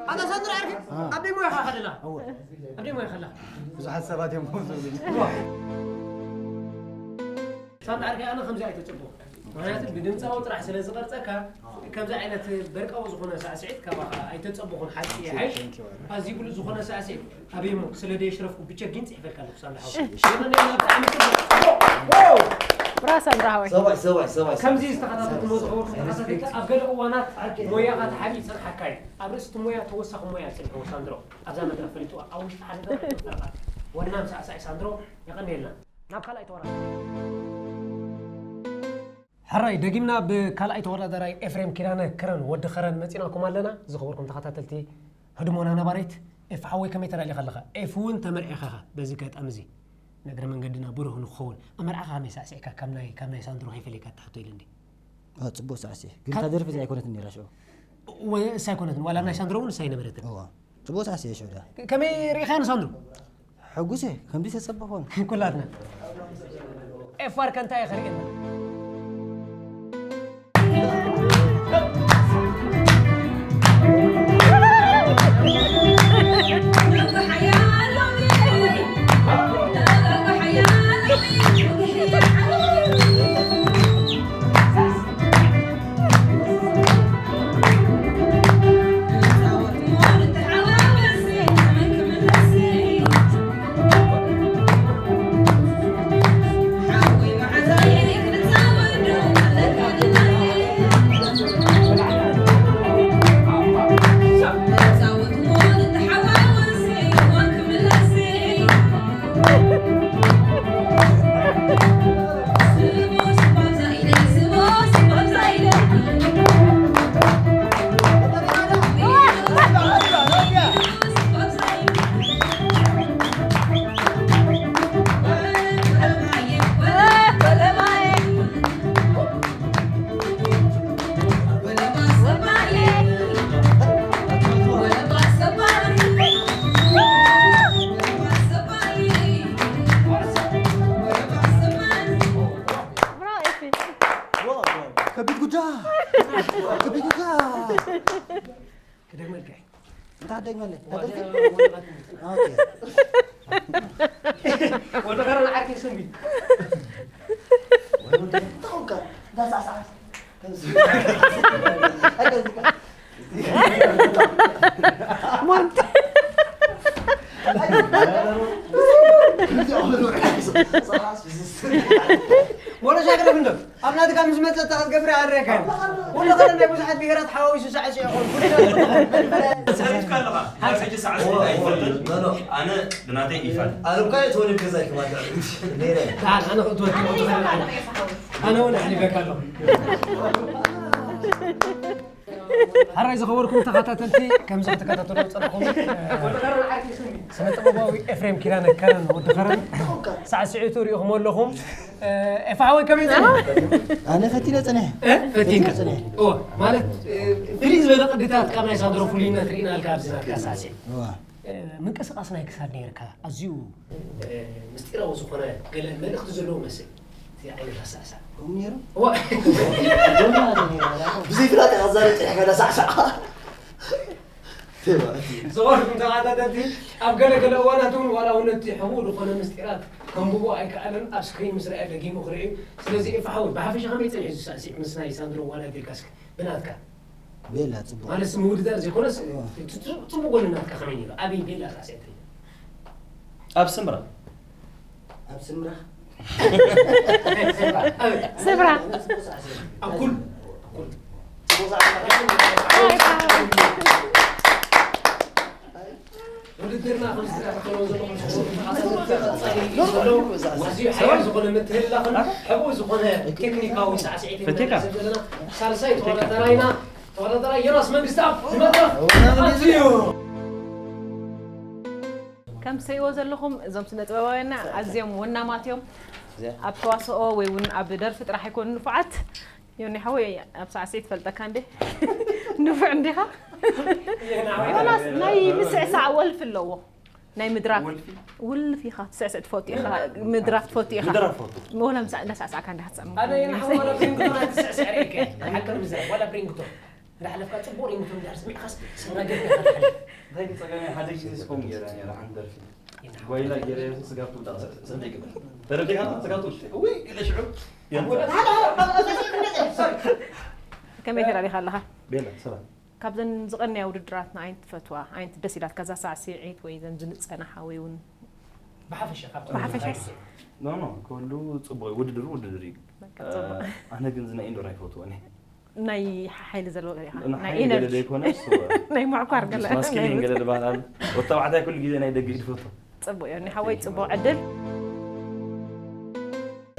ኣታ ሳንድሮ ዓርኪ፣ ኣብ ደይ ሞያኻ ከለና። ኣብ ደይ ሞያኻ ኣለኻ። ብዙሓት ሰባት እዮም ከምኡ ዝብሉኒ። ሳንድሮ ዓርኪ፣ ኣነ ከምዚ ኣይተጸበኹ። ምኽንያቱ ብድምጻዊ ጥራሕ ስለ ዝቐርጸካ፣ ከምዚ ዓይነት በርቃዊ ዝኾነ ሳዕስዒት ካባኻ ኣይተጸበኹን። ሓቂ ይሓይሽ፣ ኣዝዩ ብሉጽ ዝኾነ ሳዕስዒት። ኣበይ እሞ ስለ ደየሽረፍኩ ብቸጊን ጽሒፈልካ ኣለኹ ሳንድሮ ሓወይ። እሺ፣ እሺ። የቐንየልና ብጣዕሚ ጽቡቕ። ዋው! ብራስ ኣንድራ ሓወይ። ሰባይ፣ ሰባይ፣ ሰባይ፣ ከምዚ ሰባይ። ዝተኸታተልኩሞ ዝኸበርኩም ተኸታተልቲ፣ ኣብ ገለ እዋናት ሞያኻ ተሓቢኡ ይጸንሓካ እዩ። ኣብ ርእሲ እቲ ሞያ ተወሳኺ ሞያ ጽንሑ ሳንድሮ። ኣብዛ መድረኽ ፈሊጥዋ፣ ኣብ ውሽጢ ሓደ ደቂቕ ፈረቓ። ወናም ሳዕሳዒ ሳንድሮ፣ የቐንየልና። ናብ ካልኣይ ተወራርና። ሕራይ፣ ደጊምና ብካልኣይ ተወዳዳራይ ኤፍሬም ኪዳነ ከረን፣ ወዲ ከረን፣ መጺናኩም ኣለና። ዝኸበርኩም ተኸታተልቲ ህድሞና ነባሪት፣ ኤፍ ሓወይ ከመይ ተዳሊኻ ኣለኻ? ኤፍ እውን ተመርዒኻ ኢኻ። በዚ ኣጋጣሚ እዚ ንእግረ መንገድና ብሩህ ንኽኸውን፣ ኣመርዓኻ ከመይ ሳዕሲዕካ? ካብ ናይ፣ ካብ ናይ ሳንድሮ ከይፈለየካ ትሓቶ ኢለ እንዲ። አ፣ ጽቡቕ ሳዕሲዕ። ግን ካብ እታ ደርፊ እዚኣ ኣይኮነትን ነይራ ሽዑ። ወ-፣ እሳ ኣይኮነትን፣ ዋላ ናይ ሳንድሮ እውን እሳ ኣይነበረትን። እዋ። ጽቡቕ ሳዕሲዕ ሽዑ ደኣ። ከመይ ርኢኻያ ንሳንድሮ? ሕጉስ እየ፣ ከምዚ ተጸበኾን። ኩላትና። ኤፋር ከ እንታይ ከርእየና? ከቢድ ጉዳ! ከቢድ ጉዳ! ክደግመልካ እየ። እንታይ ትደግመለይ? ዋላ እንታይ ትደግመለይ? ወረቐት። ኦኬ። ወዲ ኸረን ዓርኪ ስምቢ። ተውካ፣ ዳሳሳስ። ሞንት። ወሎ ሻግረ ፍንዶ። ኣብ ናትካ ምስ መጸ እታ ክትገብር ኣረካ። ወሎ ኸረን ናይ ብዙሓት ብሄራት ሓዋዊሱ ሳዕስዒ ይኾን። ሰሪፍካ ኣለኻ። ካብ ሕጂ ሳዕስዒት ኣይፈልጥን። ኣነ ብናተይ ይፋል። ኣነ እኳ እየ ተወሊድ ገዛ ይከማል። ነይረ። ኣነ፣ ኣነ ክእትወልድ እየ። ኣነ እውን ኣሕሊፈካ ኣለኹ። ሓራይ ዝኸበርኩም ተኸታተልቲ፣ ከምዚ ክትከታተሉ ዝጸናሕኩም፣ እ፣ ስነ ጥበባዊ ኤፍሬም ኪዳነ ከረን ወዲ ከረን ሳዕስዒቱ ሪኢኹሞ ኣለኹም። እ፣ ኤፋ ሓወይ ከመይ ጸኒሑ? ኣነ ፈቲነ ጸኒሐ። እ? ፈቲንካ? ፈቲነ ጸኒሐ። እወ፣ ማለት፣ እ፣ ፍልይ ዝበለ ቅድታት ካብ ናይ ሳንድሮ ፍሉይነት ርኢናልካ ኣብዚ ናትካ ሳዕስዒት። እወ። እ፣ ምንቅስቓስ ናይ ክሳድ ነይርካ፣ ኣዝዩ፣ እ፣ ምስጢራዊ ዝኾነ ገለ መልእኽቲ ዘለዎ መስል። እቲ ዓይነት ኣሳዕሳዕ። ከምኡ ነይሩ? እወ። ብዘይ ፍላጥ ኢኻ ዛረብ ጸኒሕካ፣ ሳዕሳዕ። ዝኸበርኩም ተኸታተልቲ፣ ኣብ ገለ ገለ እዋናት እውን ዋላ እውን እቲ ሕቡእ ዝኾነ ምስጢራት ከንብቦ ኣይከኣለን፣ ኣብ ስክሪን ምስ ረኣየ ደጊሙ ክርኢ እዩ። ስለዚ ኤፋ ሓወይ፣ ብሓፈሻ ከመይ ጸኒሑ እዚ ሳዕሲዕ ምስ ናይ ሳንድሮ ዋላ ዲርጋስክ ብናትካ? ቤላ ጽቡቕ። ማለት ምውድዳር ዘይኮነስ፣ እዎ። እቲ ጽ-፣ ጽቡቕ ጎኒ ናትካ ከመይ ነይሩ? ኣበይ ቤላ ሳዕሲዕ ትርኢ? ኣብ ስምራ። ኣብ ስምራ። ስምራ። ኣብ ኩል። ውድድርና ከም ዝተኸታተሎ ዘለኹም፣ ኣዝዩ ሓያል ዝኾነ ምትህልላኽን ሕቡእ ዝኾነ ቴክኒካዊ ሳዕስዒት ኢና ንዕዘብ ዘለና። ሳልሳይ ተወዳዳራይና፣ ተወዳዳራይ ዮናስ መንግስተኣብ ንመድረኽ ኣትዩ። ከም ትርእይዎ ዘለኹም እዞም ስነ ጥበባውያንና ኣዝዮም ወናማት እዮም። እዚኣ ኣብ ተዋስኦ ወይ እውን ኣብ ደርፊ ጥራሕ ኣይኮኑን ንፉዓት። ዮኒ ሓወይ ኣብ ሳዕስዒት ትፈልጠካ እንዴ? ንፉዕ እንዲኻ? ዮናስ ናይ ምስዕሳዕ ወልፊ ኣለዎ። ናይ ምድራፍ ወልፊ? ውልፊ ኢኻ ትስዕስዕ ትፈቱ ኢኻ፣ ምድራፍ ትፈቱ ኢኻ። ምድራፍ ፈቱ። ወላ ምስ እንዳሳዕሳዕካ እንዲኻ ትሰምዕ። ኣነ ዮኒ ሓወይ ወላ ብሪንግቶን ኣይትስዕስዕ ርኢካ። ሓቂ ንምዝራብ ወላ ብሪንግቶን። እንዳሓለፍካ ጽቡቕ ሪንግቶን እንድሕር ስሚዕካስ ስምራ ጌርካ ኢኻ ትሓልፍ። እንታይ ግን ጸገም ሓደ ግዜ ስኮም ገይረ ነይረ ሓንቲ ደርፊ። ጓይላ ገይረ ስጋብ ትውዳእ ሰ-፣ ሰ-፣ ሰንደይ ግበር። ተረዲኻ ስጋብ ትውዳእ። ውይ፣ ኢለ ሽዑ የንታ። ከመይ ተራዲኻ ኣለኻ? ቤላ፣ ሰላም። ካብዘን ዝቐነያ ውድድራትና ኣየንት ትፈትዋ? ኣየንት ደስ ኢላትካ? እዛ ሳዕስዒት ወይ ዘን ዝንጸናሓ ወይ እውን ብሓፈሻ ካብቶም ብሓፈሻ? ናይ ኖ፣ ኖ፣ ኩሉ ጽቡቕ እዩ። ውድድር ውድድር እዩ። በቃ፣ ጽቡቕ። ኣነ ግን ዝና ኢንዶር ኣይፈትዎን እየ። ናይ ሓይሊ ዘለዎ ኢኻ። ናይ ናይ ሓይሊ ገለ ኤነርጂ። ዘይኮነስ፣ እወ። ናይ ምዕኳር ገለ። ማስኪሊን ገለ ዝበሃል ኣሎ። ወዲ ተባዕታይ ኩሉ ግዜ ናይ ደገ እዩ ዝፈቱ። ጽቡቕ ዮኒ ሓወይ፣ ጽቡቕ ዕድል።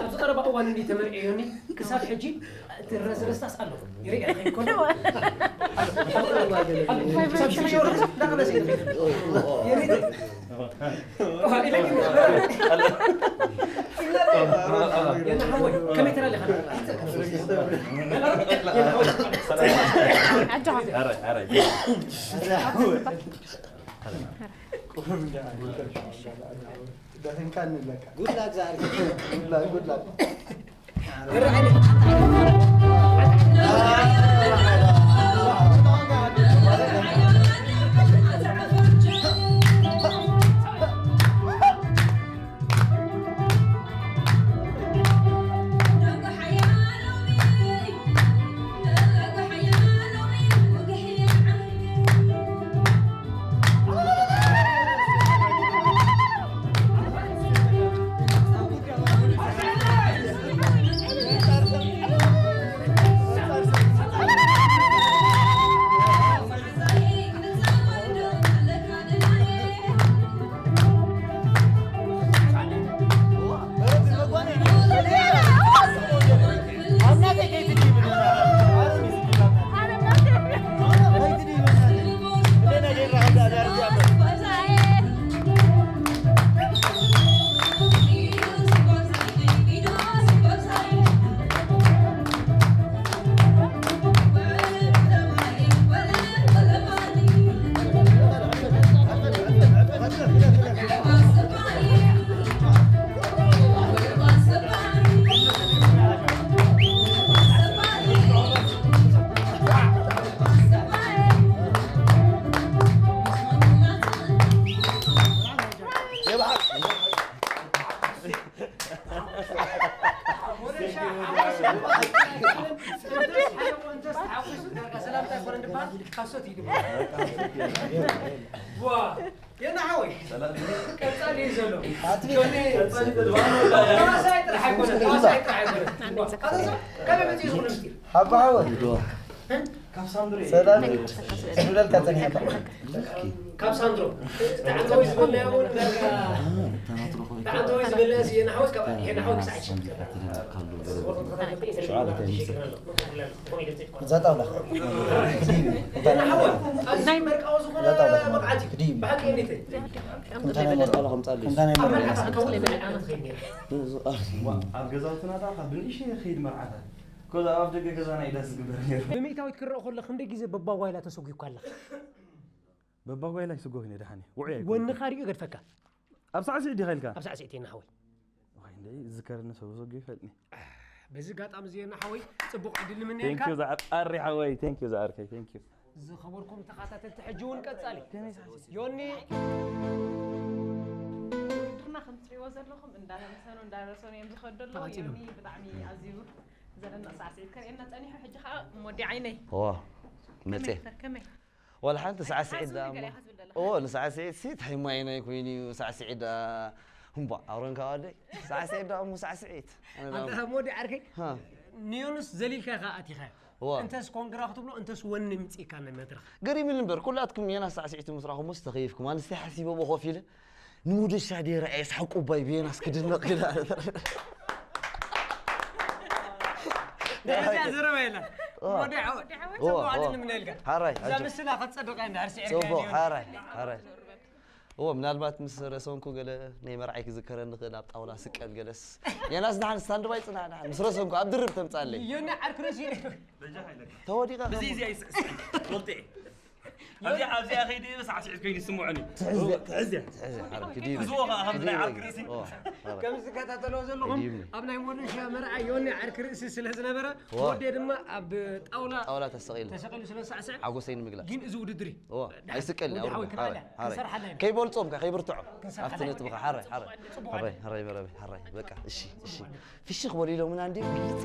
ኣብዚ ቀረባ እዋን እንዲ ተመርዕዮ ዮኒ፣ ክሳብ ሕጂ እቲ ረስረስታስ ኣሎ። ይርእያ ከይኮነ። ክሳብ ሽዑ እንዳቐነሰ ይኸይድ። የሪድ። ደኺምካ እንብለካ። ጉድ ላክ ዝኣርግ። ጉድ ላክ፣ ጉድ ላክ። ካሶት እዩ ድማ። ዋ፣ የና ሓወይ። ቀጻሊ እዩ ዘሎ። ጆኒ፣ ተዋሳይ ጥራሕ ኣይኮነን፣ ተዋሳይ ጥራሕ ኣይኮነን። ዋ፣ ኣቶ ሰብ፣ ከመይ መጺኡ ዝኹሉ ምስጢር? ሓባ ሓወይ። ካብ ሳንድሮ እዩ። ሰላም እዩ። ንብለልካ ጸኒሕካ። ካብ ሳንድሮ። ዳዕቶ ዝበለያ እውን ዳርጋ፣ ዳዕቶ ዝበለያ የና ሓወይ፣ ካብ የና ሓወይ ክሳዕ ሽዑ። እዛ ጣውላ። ናይ መርቃዊ ዝኾነ እዛ ጣውላ መብዓት እዩ። ክድይብ። ብሓቂ እንዴት? እንታይ ናይ መርቃዊ ከምጻለይ? እንታይ ናይ መርቃዊ? ኣብ ገዛውትና ዳ ካብ ብንእሽተይ ይኸይድ መርዓታት። ኮዛ ኣብ ደገ ገዛና ኢዳ ዝግበር ነይሩ። ብሚእታዊት ክረአ ከሎ ክንደይ ግዜ በባጓይላ ተሰጒኳ ኣለኻ? በባጓይላ ይስጎ ይነ ደሓን እዩ። ውዑይ ኣይኮነን። ወንኻ ሪኡ ገድፈካ። ኣብ ሳዕስዒት ዲኻ ኢልካ? ኣብ ሳዕስዒት ኢና ሓወይ። ዋይ፣ እንደ ዝከረኒ ሰብ ዘጎ ይፈልጥኒ። በዚ ኣጋጣሚ እዚ እና ሓወይ ጽቡቕ ዕድል ንምነየልካ። Thank you ዝዓር-፣ ኣሪ ሓወይ፣ thank you ዝዓርከይ፣ thank you። ዝኸበርኩም ተኸታተልቲ፣ ሕጂ እውን ቀጻሊ። ከመይ ሳዕስዒት? ዮኒ። ውድድርና ከም ትሪእዎ ዘለኹም እንዳተመሰኑ እንዳረሰኑ እዮም ዝኸዱ ኣለዉ። ተቐጺሉ። ዮኒ ብጣዕሚ ኣዝዩ ዘደንቕ ሳዕስዒት ከርእየና ጸኒሑ። ሕጂ ኸኣ ሞዲ ዓይነይ። ዋ፣ መጼ። ከመይ? ከመይ? ዋላ ሓንቲ ሳዕስዒት ሓዝኒ ደኣ ገለ እሞ። ኢኻ ትብል ዘለኻ። እዎ፣ ንሳዕስዒት ሲ ታይማይናይ ኮይኑ እዩ፣ ሳዕስዒት ደኣ። እምቧ፣ ኣውረን ካብ ኣደይ። ሳዕስዒት ደኣ እሞ ሳዕስዒት። ኣነ ደኣ ኣንታ ሞዲ ዓርከይ፣ ሃ። ንዮንስ ዘሊልካ ኢኻ ኣቲኻ። እዎ። እንተስ ኮንግራ ክትብሎ፣ እንተስ ወኒ ምጺእካ ናይ መድረኽ። ገሪሙኒ እምበር፣ ኩላትኩም ዮናስ ሳዕስዒት ምስ ረኣኹሞስ ተኸይፍኩም። ኣነስ ሓሲበ ብኾፍ ኢለ፣ ንሞደሻ ደይረ ኣየስሓቁ ባይ ብዮናስ ክድነቕ ኢለ። ደረጃ ዘረባ የለን። ኦ። ወዲ ዓወት። ኦ፣ ጽቡቕ ኦ። ዕድል ንምነልካ። ሓራይ፣ እዛ ኣጆ። ምስላ ክትጸድቕ እያ እንድሕር ስዒርካ ጽቡቕ፣ ዮኒ። ሓራይ፣ ሓራይ። እዎ፣ ምናልባት ምስ ረሰንኩ ገለ ናይ መርዓይ ክዝከረኒ ክእል ኣብ ጣውላ ስቀል ገለስ። የናስ ደሓን ስታንድባይ ጽናሕ ደሓን። ምስ ረሰንኩ ኣብ ድርብ ተምጻለይ። ዮኒ ዓርኪ ርእሲ። ተወዲቐ ብዚ ከም እዚ ኣይስዕስዕ። ወልጤ። ኣብዚኣ፣ ኣብዚኣ ከይደ ሳዕስዒት ኮይኑ ይስምዖኒ። ትሕዝ። ትሕዝ። ትሕዝ፣ ዓርኪ ድዩ? ክዝዎ ኸዓ ከምዚ ናይ ዓርኪ ርእሲ። ኦ፣ ዓርኪ። ከም ዝከታተሎ ዘለኹም ክድይብኒ። ኣብ ናይ ሞደሻ መርዓ ዮኒ ዓርኪ ርእሲ ስለ ዝነበረ፣ ዋ። ወዴ ድማ ኣብ ጣውላ ጣውላ ተሰቒሉ። ተሰቒሉ ስለ ዝሳዕስዕ፣ ሓጎሰይ ንምግላጽ። ግን እዚ ውድድር እዩ። ዋ፣ ኣይስቀልኒ፣ ወዲ ሓወይ፣ ኣውርድ፣ ክላለ፣ ሓራይ፣ ሓራይ። ክንሰርሓ ኣለና። ከይበልጾም ከ፣ ከይብርትዖ። ክንሰርሓ ኣብቲ ኣለና። ነጥቢ ከ፣ ሓራይ፣ ሓራይ። ጽቡቕ ሓራይ፣ ሓራይ፣ መረበይ፣ ሓራይ። በቃ፣ እሺ፣ እሺ። ፍሽኽ በሉ ኢሎምና እንድዩ፣ ግልጽ።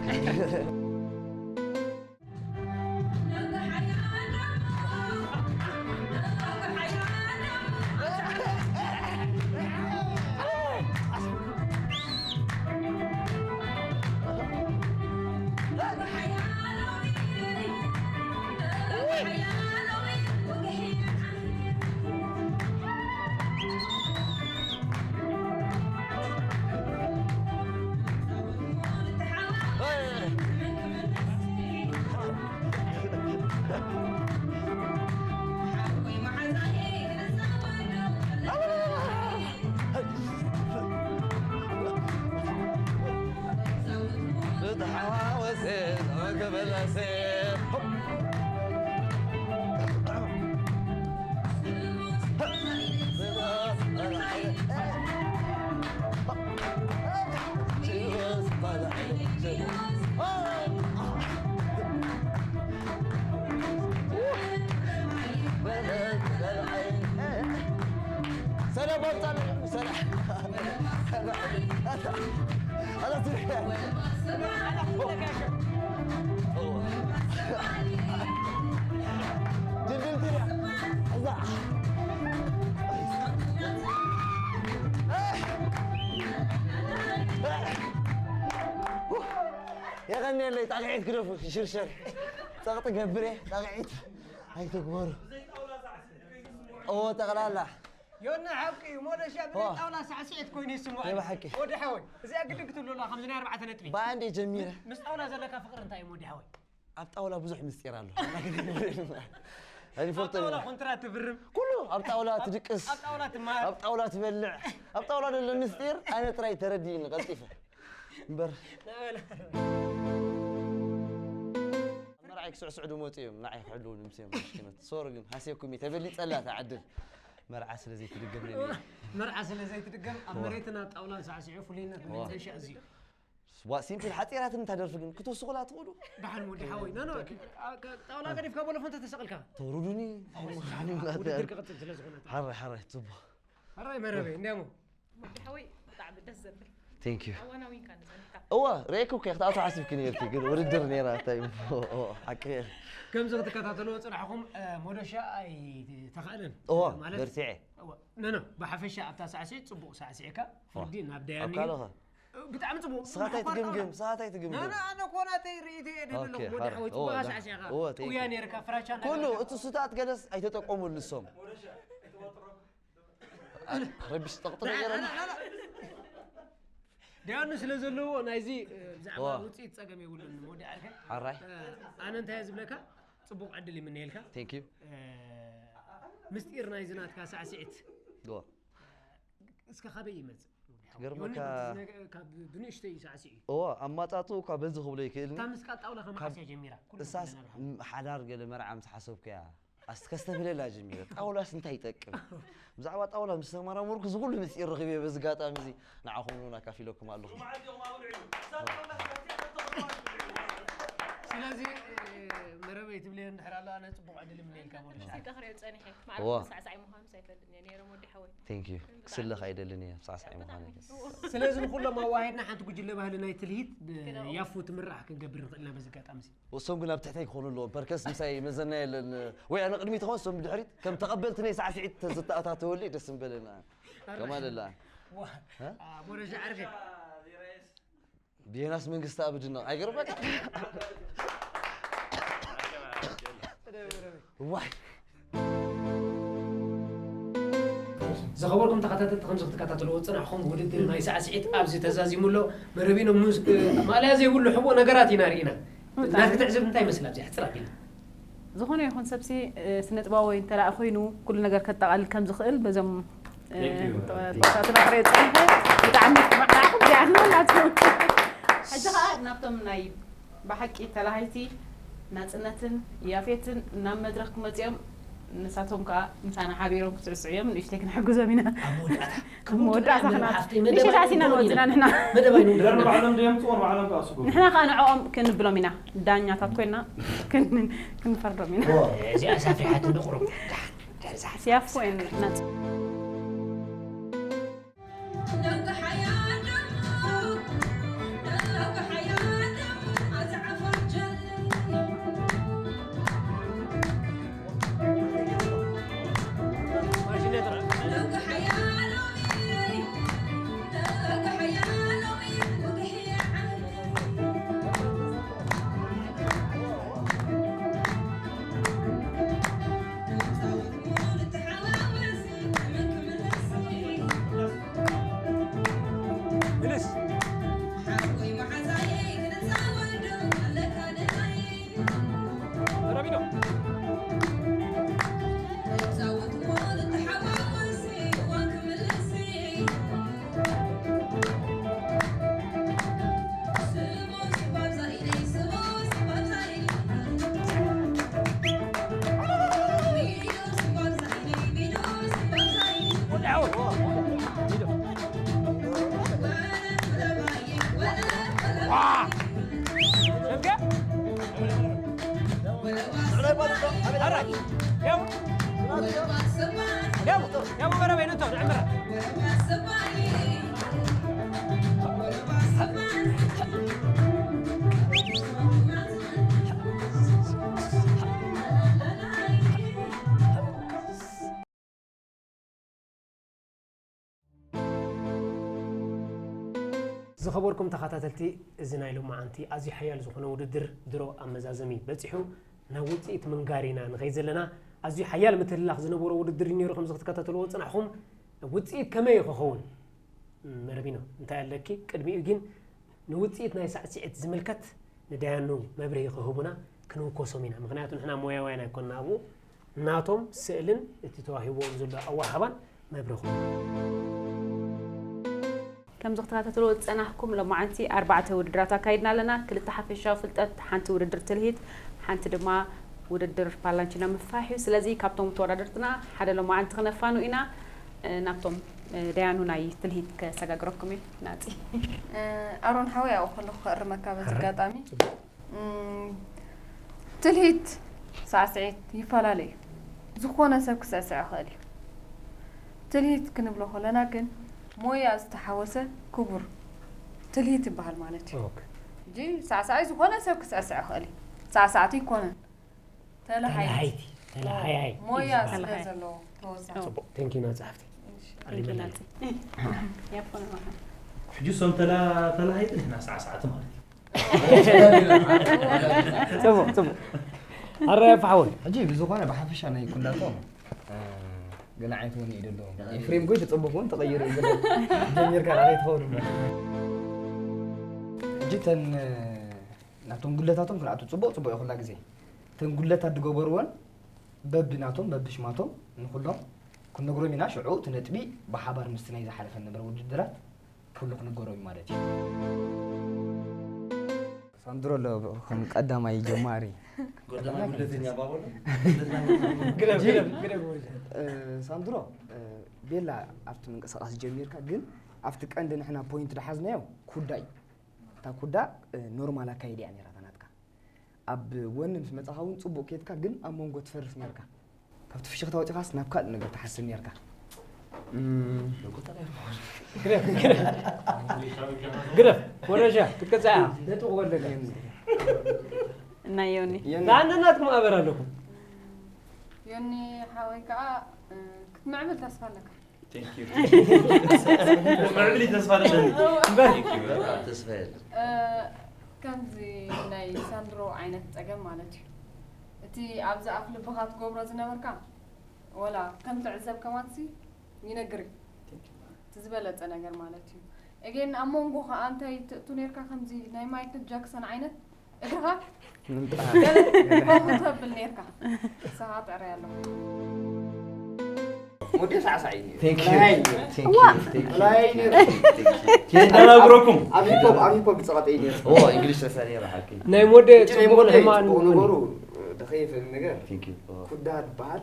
ሰላም ኣምጻልኩም፣ ሰላም። ድልድልቲ ድያ? እዛ። የቐንየለይ፣ ጣቕዒት ግደፉ፣ ሽርሸር። ጸቕጢ ገብር እየ፣ ጣቕዒት ኣይትግበሩ። እዎ፣ ጠቕላላ። ዮና ሓቂ እዩ፣ ሞደሻ ብናይ ዋ። ጣውላ ሳዕስዒት ኮይኑ ይስምዖ። ናይ ብሓቂ። ወዲ ሓወይ፣ እዚኣ ግድን ክትብሉ ኣለዋ፣ ከምዚ ናይ ኣርባዕተ ነጥቢ። ብኣንዴ ጀሚረ። ምስ ጣውላ ዘለካ ፍቕሪ እንታይ እዩ፣ ወዲ ሓወይ? ኣብ ጣውላ ብዙሕ ምስጢር ኣሎ። ኣይንፈልጦ ኣብ ጣውላ ኢና። ኮንትራት ትፍርም። ኩሉ ኣብ ጣውላ ኣብ፣ ትድቅስ። ኣብ ጣውላ ትመሃር። ኣብ ጣውላ ትበልዕ። ኣብ ጣውላ ዘሎ ምስጢር ኣነ ጥራይ ተረዲእኒ ቀልጢፈ። እምበር። መርዓይ ክስዕስዑ ድመፁ እዮም፣ ንዓይ ክሕልዉ ንምስዮም። ምስኪኖት። ሶሪ ግን፣ ሃስየኩም እዩ፣ ተበሊፀላ እታ ዕድል። መርዓ ስለ ዘይትድገም ነኒ። መርዓ ስለ ዘይትድገም፣ ኣብ ዋ። መሬትን ኣብ ጣውላን ሳዕስዑ ፍሉይነት ዋ። መግለጺ እዚ እዩ። ዋ፣ ሲምፕል ሓፂራትን እታ ደርፊ ግን ክትውስኹላ ትኽእሉ? ደሓን ወዲ ሓወይ። ኖ፣ ኖ፣ ጣውላ ገዲፍካ በሎ ፎንተ ተሰቕልካ። ተውርዱኒ። ውድድር ክቕፅል ስለ ዝኾነ። ሓራይ፣ ሓራይ፣ ፅቡቕ። ሓራይ መረበይ፣ እንዲያሞ። ወዲ ሓወይ፣ ብጣዕሚ ደስ ዘብል። Thank you። ኣዋናዊንካ ንጸኒሕካ። እዋ ርኤኩ እኮ ክትኣትዎ ሓሲብኪ ነርኪ ግን ውድድር ነይራ እንታይ እሞ ሓቂ ከምዚ ክትከታተልዎ ፅናሕኹም ሞዶሻ ኣይተኽእልን እዋ ማለት በርቲዐ ኖ ኖ ብሓፈሻ ኣብታ ሳዕስዒት ፅቡቕ ሳዕስዒካ ፍርዲ ናብ ኣብ ደያኒ ካልኸ ብጣዕሚ ፅቡቕ ስኻታይ ትግምግም ስኻታይ ትግምግም ኣነ ኮናተይ ርእይተይ የድህበለኹ ኦኬ፣ ወዲ ሓረ- ሓወይ እወ፣ ፅቡቕ ዳ- ሳዕሲዕካ እወ፣ ጥውያ thank you። ነርካ ፍራቻ ኩሉ እንዳበልካ እቲ ስታት ገለስ ኣይተጠቀሙሉ ንሶም ረቢሽ ጠቕጥቕ ገይሮም ደያኑ ስለ ዘለዎ ናይዚ እ፣ ብዛዕባ ዋ። ውፅኢት ፀገም የብሉን ወዲ ዓርከ ሓራይ እ፣ ኣነ እንታይ እየ ዝብለካ ፅቡቕ ዕድል ይምነየልካ thank you እ፣ ምስጢር ናይዚ ናትካ ሳዕስዒት እወ። እስከ ካበይ ይመፅእ ትገርመካ ይሁን ካብ ብንእሽተይ ሳዕስዒ እዩ እወ ኣማፃፅኡ እኳ በዚ ክብሎ ይክእልኒ እታ ምስቃል ጣውላ ከመዓስ እያ ጀሚራ ኩሉ እሳስ ዘለና ብሓ- ም- ሓዳር ገለ መርዓ ምስ ሓሰብኩያ ኣስ ከስተብህለላ ጀሚረ ጣውላስ እንታይ ይጠቅም ብዛዕባ ጣውላ ምስ ተመራመርኩ እዚ ኩሉ ምስጢር ረኺበ በዚ ጋጣሚ እዚ ንዓኹም እውን ኣካፊለኩም ኣለኹ ስለዚ እ፣ መረበይ ትብለዮ እንድሕር ኣሎ ኣነ ፅቡቕ ዕድል ይምነየልካ ሞደሻ ሲቀ ክሪኦ ጸኒሐ ዋ። ማዕረፍ ሳዕሳዒ ምዃኑ ኣይፈልጥን እየ ነይሮም ወዲ ሓወይ thank you ክስለኽ ኣይደልን እየ ሳዕሳዒ ምዃነ ግን ስለዚ ንኩሎም ኣዋሂድና ሓንቲ ጉጅለ ባህሊ ናይ ትልሂት ብያፉ ትምራሕ ክንገብር ንኽእል ኢና በዚ ኣጋጣሚ እዚ እሶም ግን ኣብ ትሕተይ ክኾኑ ኣለዎም ፐርከስ ምሳይ መዘና የለን ወይ ኣነ ቅድሚት ኾን እሶም ብድሕሪት ከም ተቐበልቲ ናይ ሳዕስዒት ዝተኣታተወለይ ደስ ምበለና ከማለላ ዋ፣ አ፣ ሞደሻ ዓርከይ ብየናስ መንግስቲ ኣብድና ኣይገርመካ ዋይ ዝኸበርኩም ተኸታተልቲ ከምዚ ክትከታተልዎ ዝፅናሕኹም ውድድር ናይ ሳዕስዒት ኣብዚ ተዛዚሙ ኣሎ መረቢኖ ምስ ማእለያ ዘይብሉ ሕቡእ ነገራት ኢና ርኢና ናትኪ ትዕዝብ እንታይ ይመስል ኣብዚ ሕፅር ኣቢልና ዝኾነ ይኹን ሰብሲ እ፣ ስነ ጥበባዊ እንተ ደኣ ኮይኑ ኩሉ ነገር ከጠቓልል ከም ዝኽእል በዞም እ፣ Thank you። ተዋሳእትና ክሪኦ ዝፀንሐ ብጣዕሚ ማዕራኹም ዚኣትናላትኩም ሕጂ ከዓ ናብቶም ናይ ብሓቂ ተላሃይቲ ናፅነትን ያፌትን ናብ መድረክ ክመፅኦም ንሳቶም ከዓ ምሳና ሓቢሮም ክስዕስዑ እዮም ንእሽተይ ክንሕግዞም ኢና ኣብ መወዳእታ መወዳእታ ክቡር ክና ሓፍተይ ንእሽተይ መደብ ሳዕሲና ኣይንብሎን ንወፅና ኢና። ንሕና መደብ ኣይንብሎን ደርቢ ኢና። ባዕሎም ድዮም ጽወር ባዕሎም ክኣስቡ ንሕና ከዓ ንዕኦም ክንብሎም ኢና ዳኛታት ኮይና ክን- ክንፈርዶም ኢና እዚኣ ሳፊሓት እንዶ ቁሩብ ሲያፎ ናፅ ዝኸበርኩም ተኸታተልቲ እዚ ናይ ሎማዓንቲ ኣዝዩ ሓያል ዝኾነ ውድድር ድሮ ኣብ መዛዘሚ በፂሑ ናብ ውፅኢት ምንጋር ኢና ንኸይድ ዘለና ኣዝዩ ሓያል ምትህልላኽ ዝነበሮ ውድድር እዩ ነይሩ ከምዚ ክትከታተልዎ ዝፅናሕኹም ውፅኢት ከመይ እዩ ክኸውን መረቢኖ እንታይ ኣለኪ ቅድሚኡ ግን ንውፅኢት ናይ ሳዕስዒት ዝምልከት ንዳያኑ መብርሂ ክህቡና ክንውከሶም ኢና ምክንያቱ ንሕና ሞያውያን ኣይኮንና ኣብኡ ናቶም ስእልን እቲ ተዋሂብዎም ዘሎ ኣወሃባን መብርሂ ክህቡና ከምዚ ክትከታተልዎ ዝፀናሕኩም ሎማዓንቲ ኣርባዕተ ውድድራት ኣካይድና ኣለና ክልተ ሓፈሻዊ ፍልጠት ሓንቲ ውድድር ትልሂት ሓንቲ ድማ ውድድር ፓላንቺና ምፍፋሕ እዩ ስለዚ ካብቶም ተወዳደርትና ሓደ ሎማዓንቲ ክነፋኑ ኢና እ፣ ናብቶም እ፣ ደያኑ ናይ ትልሂት ከሰጋግረኩም እዩ ናፂ ኣሮን ሓወይ ኣብኡ ከለኹ ከእርመካ በዚ ኣጋጣሚ እም፣ ትልሂት ሳዕስዒት ይፈላለ እዩ ዝኾነ ሰብ ክስዕስዕ ይኽእል እዩ ትልሂት ክንብሎ ከለና ግን ሞያ ዝተሓወሰ ክቡር ትልሂት ይበሃል ማለት እዩ። ኦኬ። ሕጂ ሳዕሳዒ ዝኾነ ሰብ ክስዕስዕ ይኽእል እዩ። ሳዕሳዕቲ ኣይኮነን። ተለሃይቲ። ተለሃይቲ፣ ተለሃያይ። ሞያ ይበሃል። ስለ ተለሃይ። ዘለዎ ተወሳኺ። ጽቡቕ፣ ቴንኪዩ ናጽ ሓፍተይ። እሺ። ኣሊመና። ያፖን ማለት ሕጂ እሶም ተላ ተላሃይቲ ንሕና ሳዕሳዕቲ ማለት እዩ። ጽቡቕ፣ ጽቡቕ። ኣረ ያፋ ሓወይ። ሕጂ ብዝኾነ ብሓፈሻ ናይ ኩላቶም እ፣ ገለ ዓይነት እውን እዩ ዘለዎም። ኤፍሬም ጎይ ተጸበኹ እውን ተቐይሩ እዩ ዘሎ። ጀሚርካ ናተይ ትኸውን እምበር። ሕጂ ተን ናቶም ጉለታቶም ክንኣቱ ጽቡቕ ጽቡቕ እዩ ኩላ ግዜ። ተን ጉለታት ዝገበርዎን በብናቶም በብሽማቶም ንኩሎም ክንነግሮም ኢና። ሽዑ እቲ ነጥቢ ብሓባር ምስቲ ናይ ዝሓለፈ ዝነበረ ውድድራት ኩሉ ክንገሮም እዩ ማለት እዩ። ሳንድሮ ኣሎ ከም ቀዳማይ ጀማሪ። ጎዳና ጉለተኛ ባቦሎ ግደፍ፣ ግደፍ፣ ግደፍ ወልደ። እ፣ ሳንድሮ እ፣ ቤላ ኣብቲ ምንቅስቃስ ጀሚርካ፣ ግን ኣብቲ ቀንዲ ንሕና ፖይንት ዝሓዝናዮ ኩዳ እዩ። እታ ኩዳ እ፣ ኖርማል ኣካይዳ እያ ነይራ እታ ናትካ። ኣብ ወኒ ምስ መጻኻ እውን ጽቡቕ ኬድካ፣ ግን ኣብ መንጎ ትፈርስ ነርካ። ካብቲ ፍሽኽታ ወጺኻስ ናብ ካልእ ነገር ትሓስብ ነርካ። እም፣ ግደፍ፣ ግደፍ። ግደፍ፣ ወረሻ፣ ክትቀጽዓ፣ ነጥቢ ክወደልካ። እና ዮኒ የን- ንኣንናትኩም ኣበር ኣለኩም። ዮኒ ሓወይ ከዓ እ፣ ክትምዕብል ተስፋ ኣለካ። ምዕብሊ ተስፋ ኣለኒ። ተስፋ የለን። እ፣ ከምዚ ናይ ሳንድሮ ዓይነት ጸገም ማለት እዩ። እቲ ኣብዚ ኣፍ ልብኻ ትገብሮ ዝነበርካ ወላ ከም ትዕዘብ ከማትሲ ይነግር እዩ። እቲ ዝበለጸ ነገር ማለት እዩ። ኤጌን ኣብ መንጎ ከዓ እንታይ ትእቱ ነርካ ከምዚ ናይ ማይክል ጃክሰን ዓይነት እግርኻ ምንጣፍ። ገለ ከምኡ ተብል ነርካ። ንስኻ ጥዕረይ ኣለኹ። ወዲ ሳዕሳዒ እዩ። Thank you. ጥላይ እዩ። Thank you. Thank you. ጥላይ ነይሩ። Thank you. የዳናግረኩም። ኣብ ሂፖፕ ኣብ ሂፖ ብጸቐጠ እዩ ነይሩ። ኦ እንግሊሽ ተሳሪረ ሓቂ። ናይ ሞደ ሕጂ ናይ ጽቡቕ ሞደ ሕማን ጽቡቕ ነገሩ ደኸይፈል ነገር Thank you. ኦ። ኩዳ ዝበሃል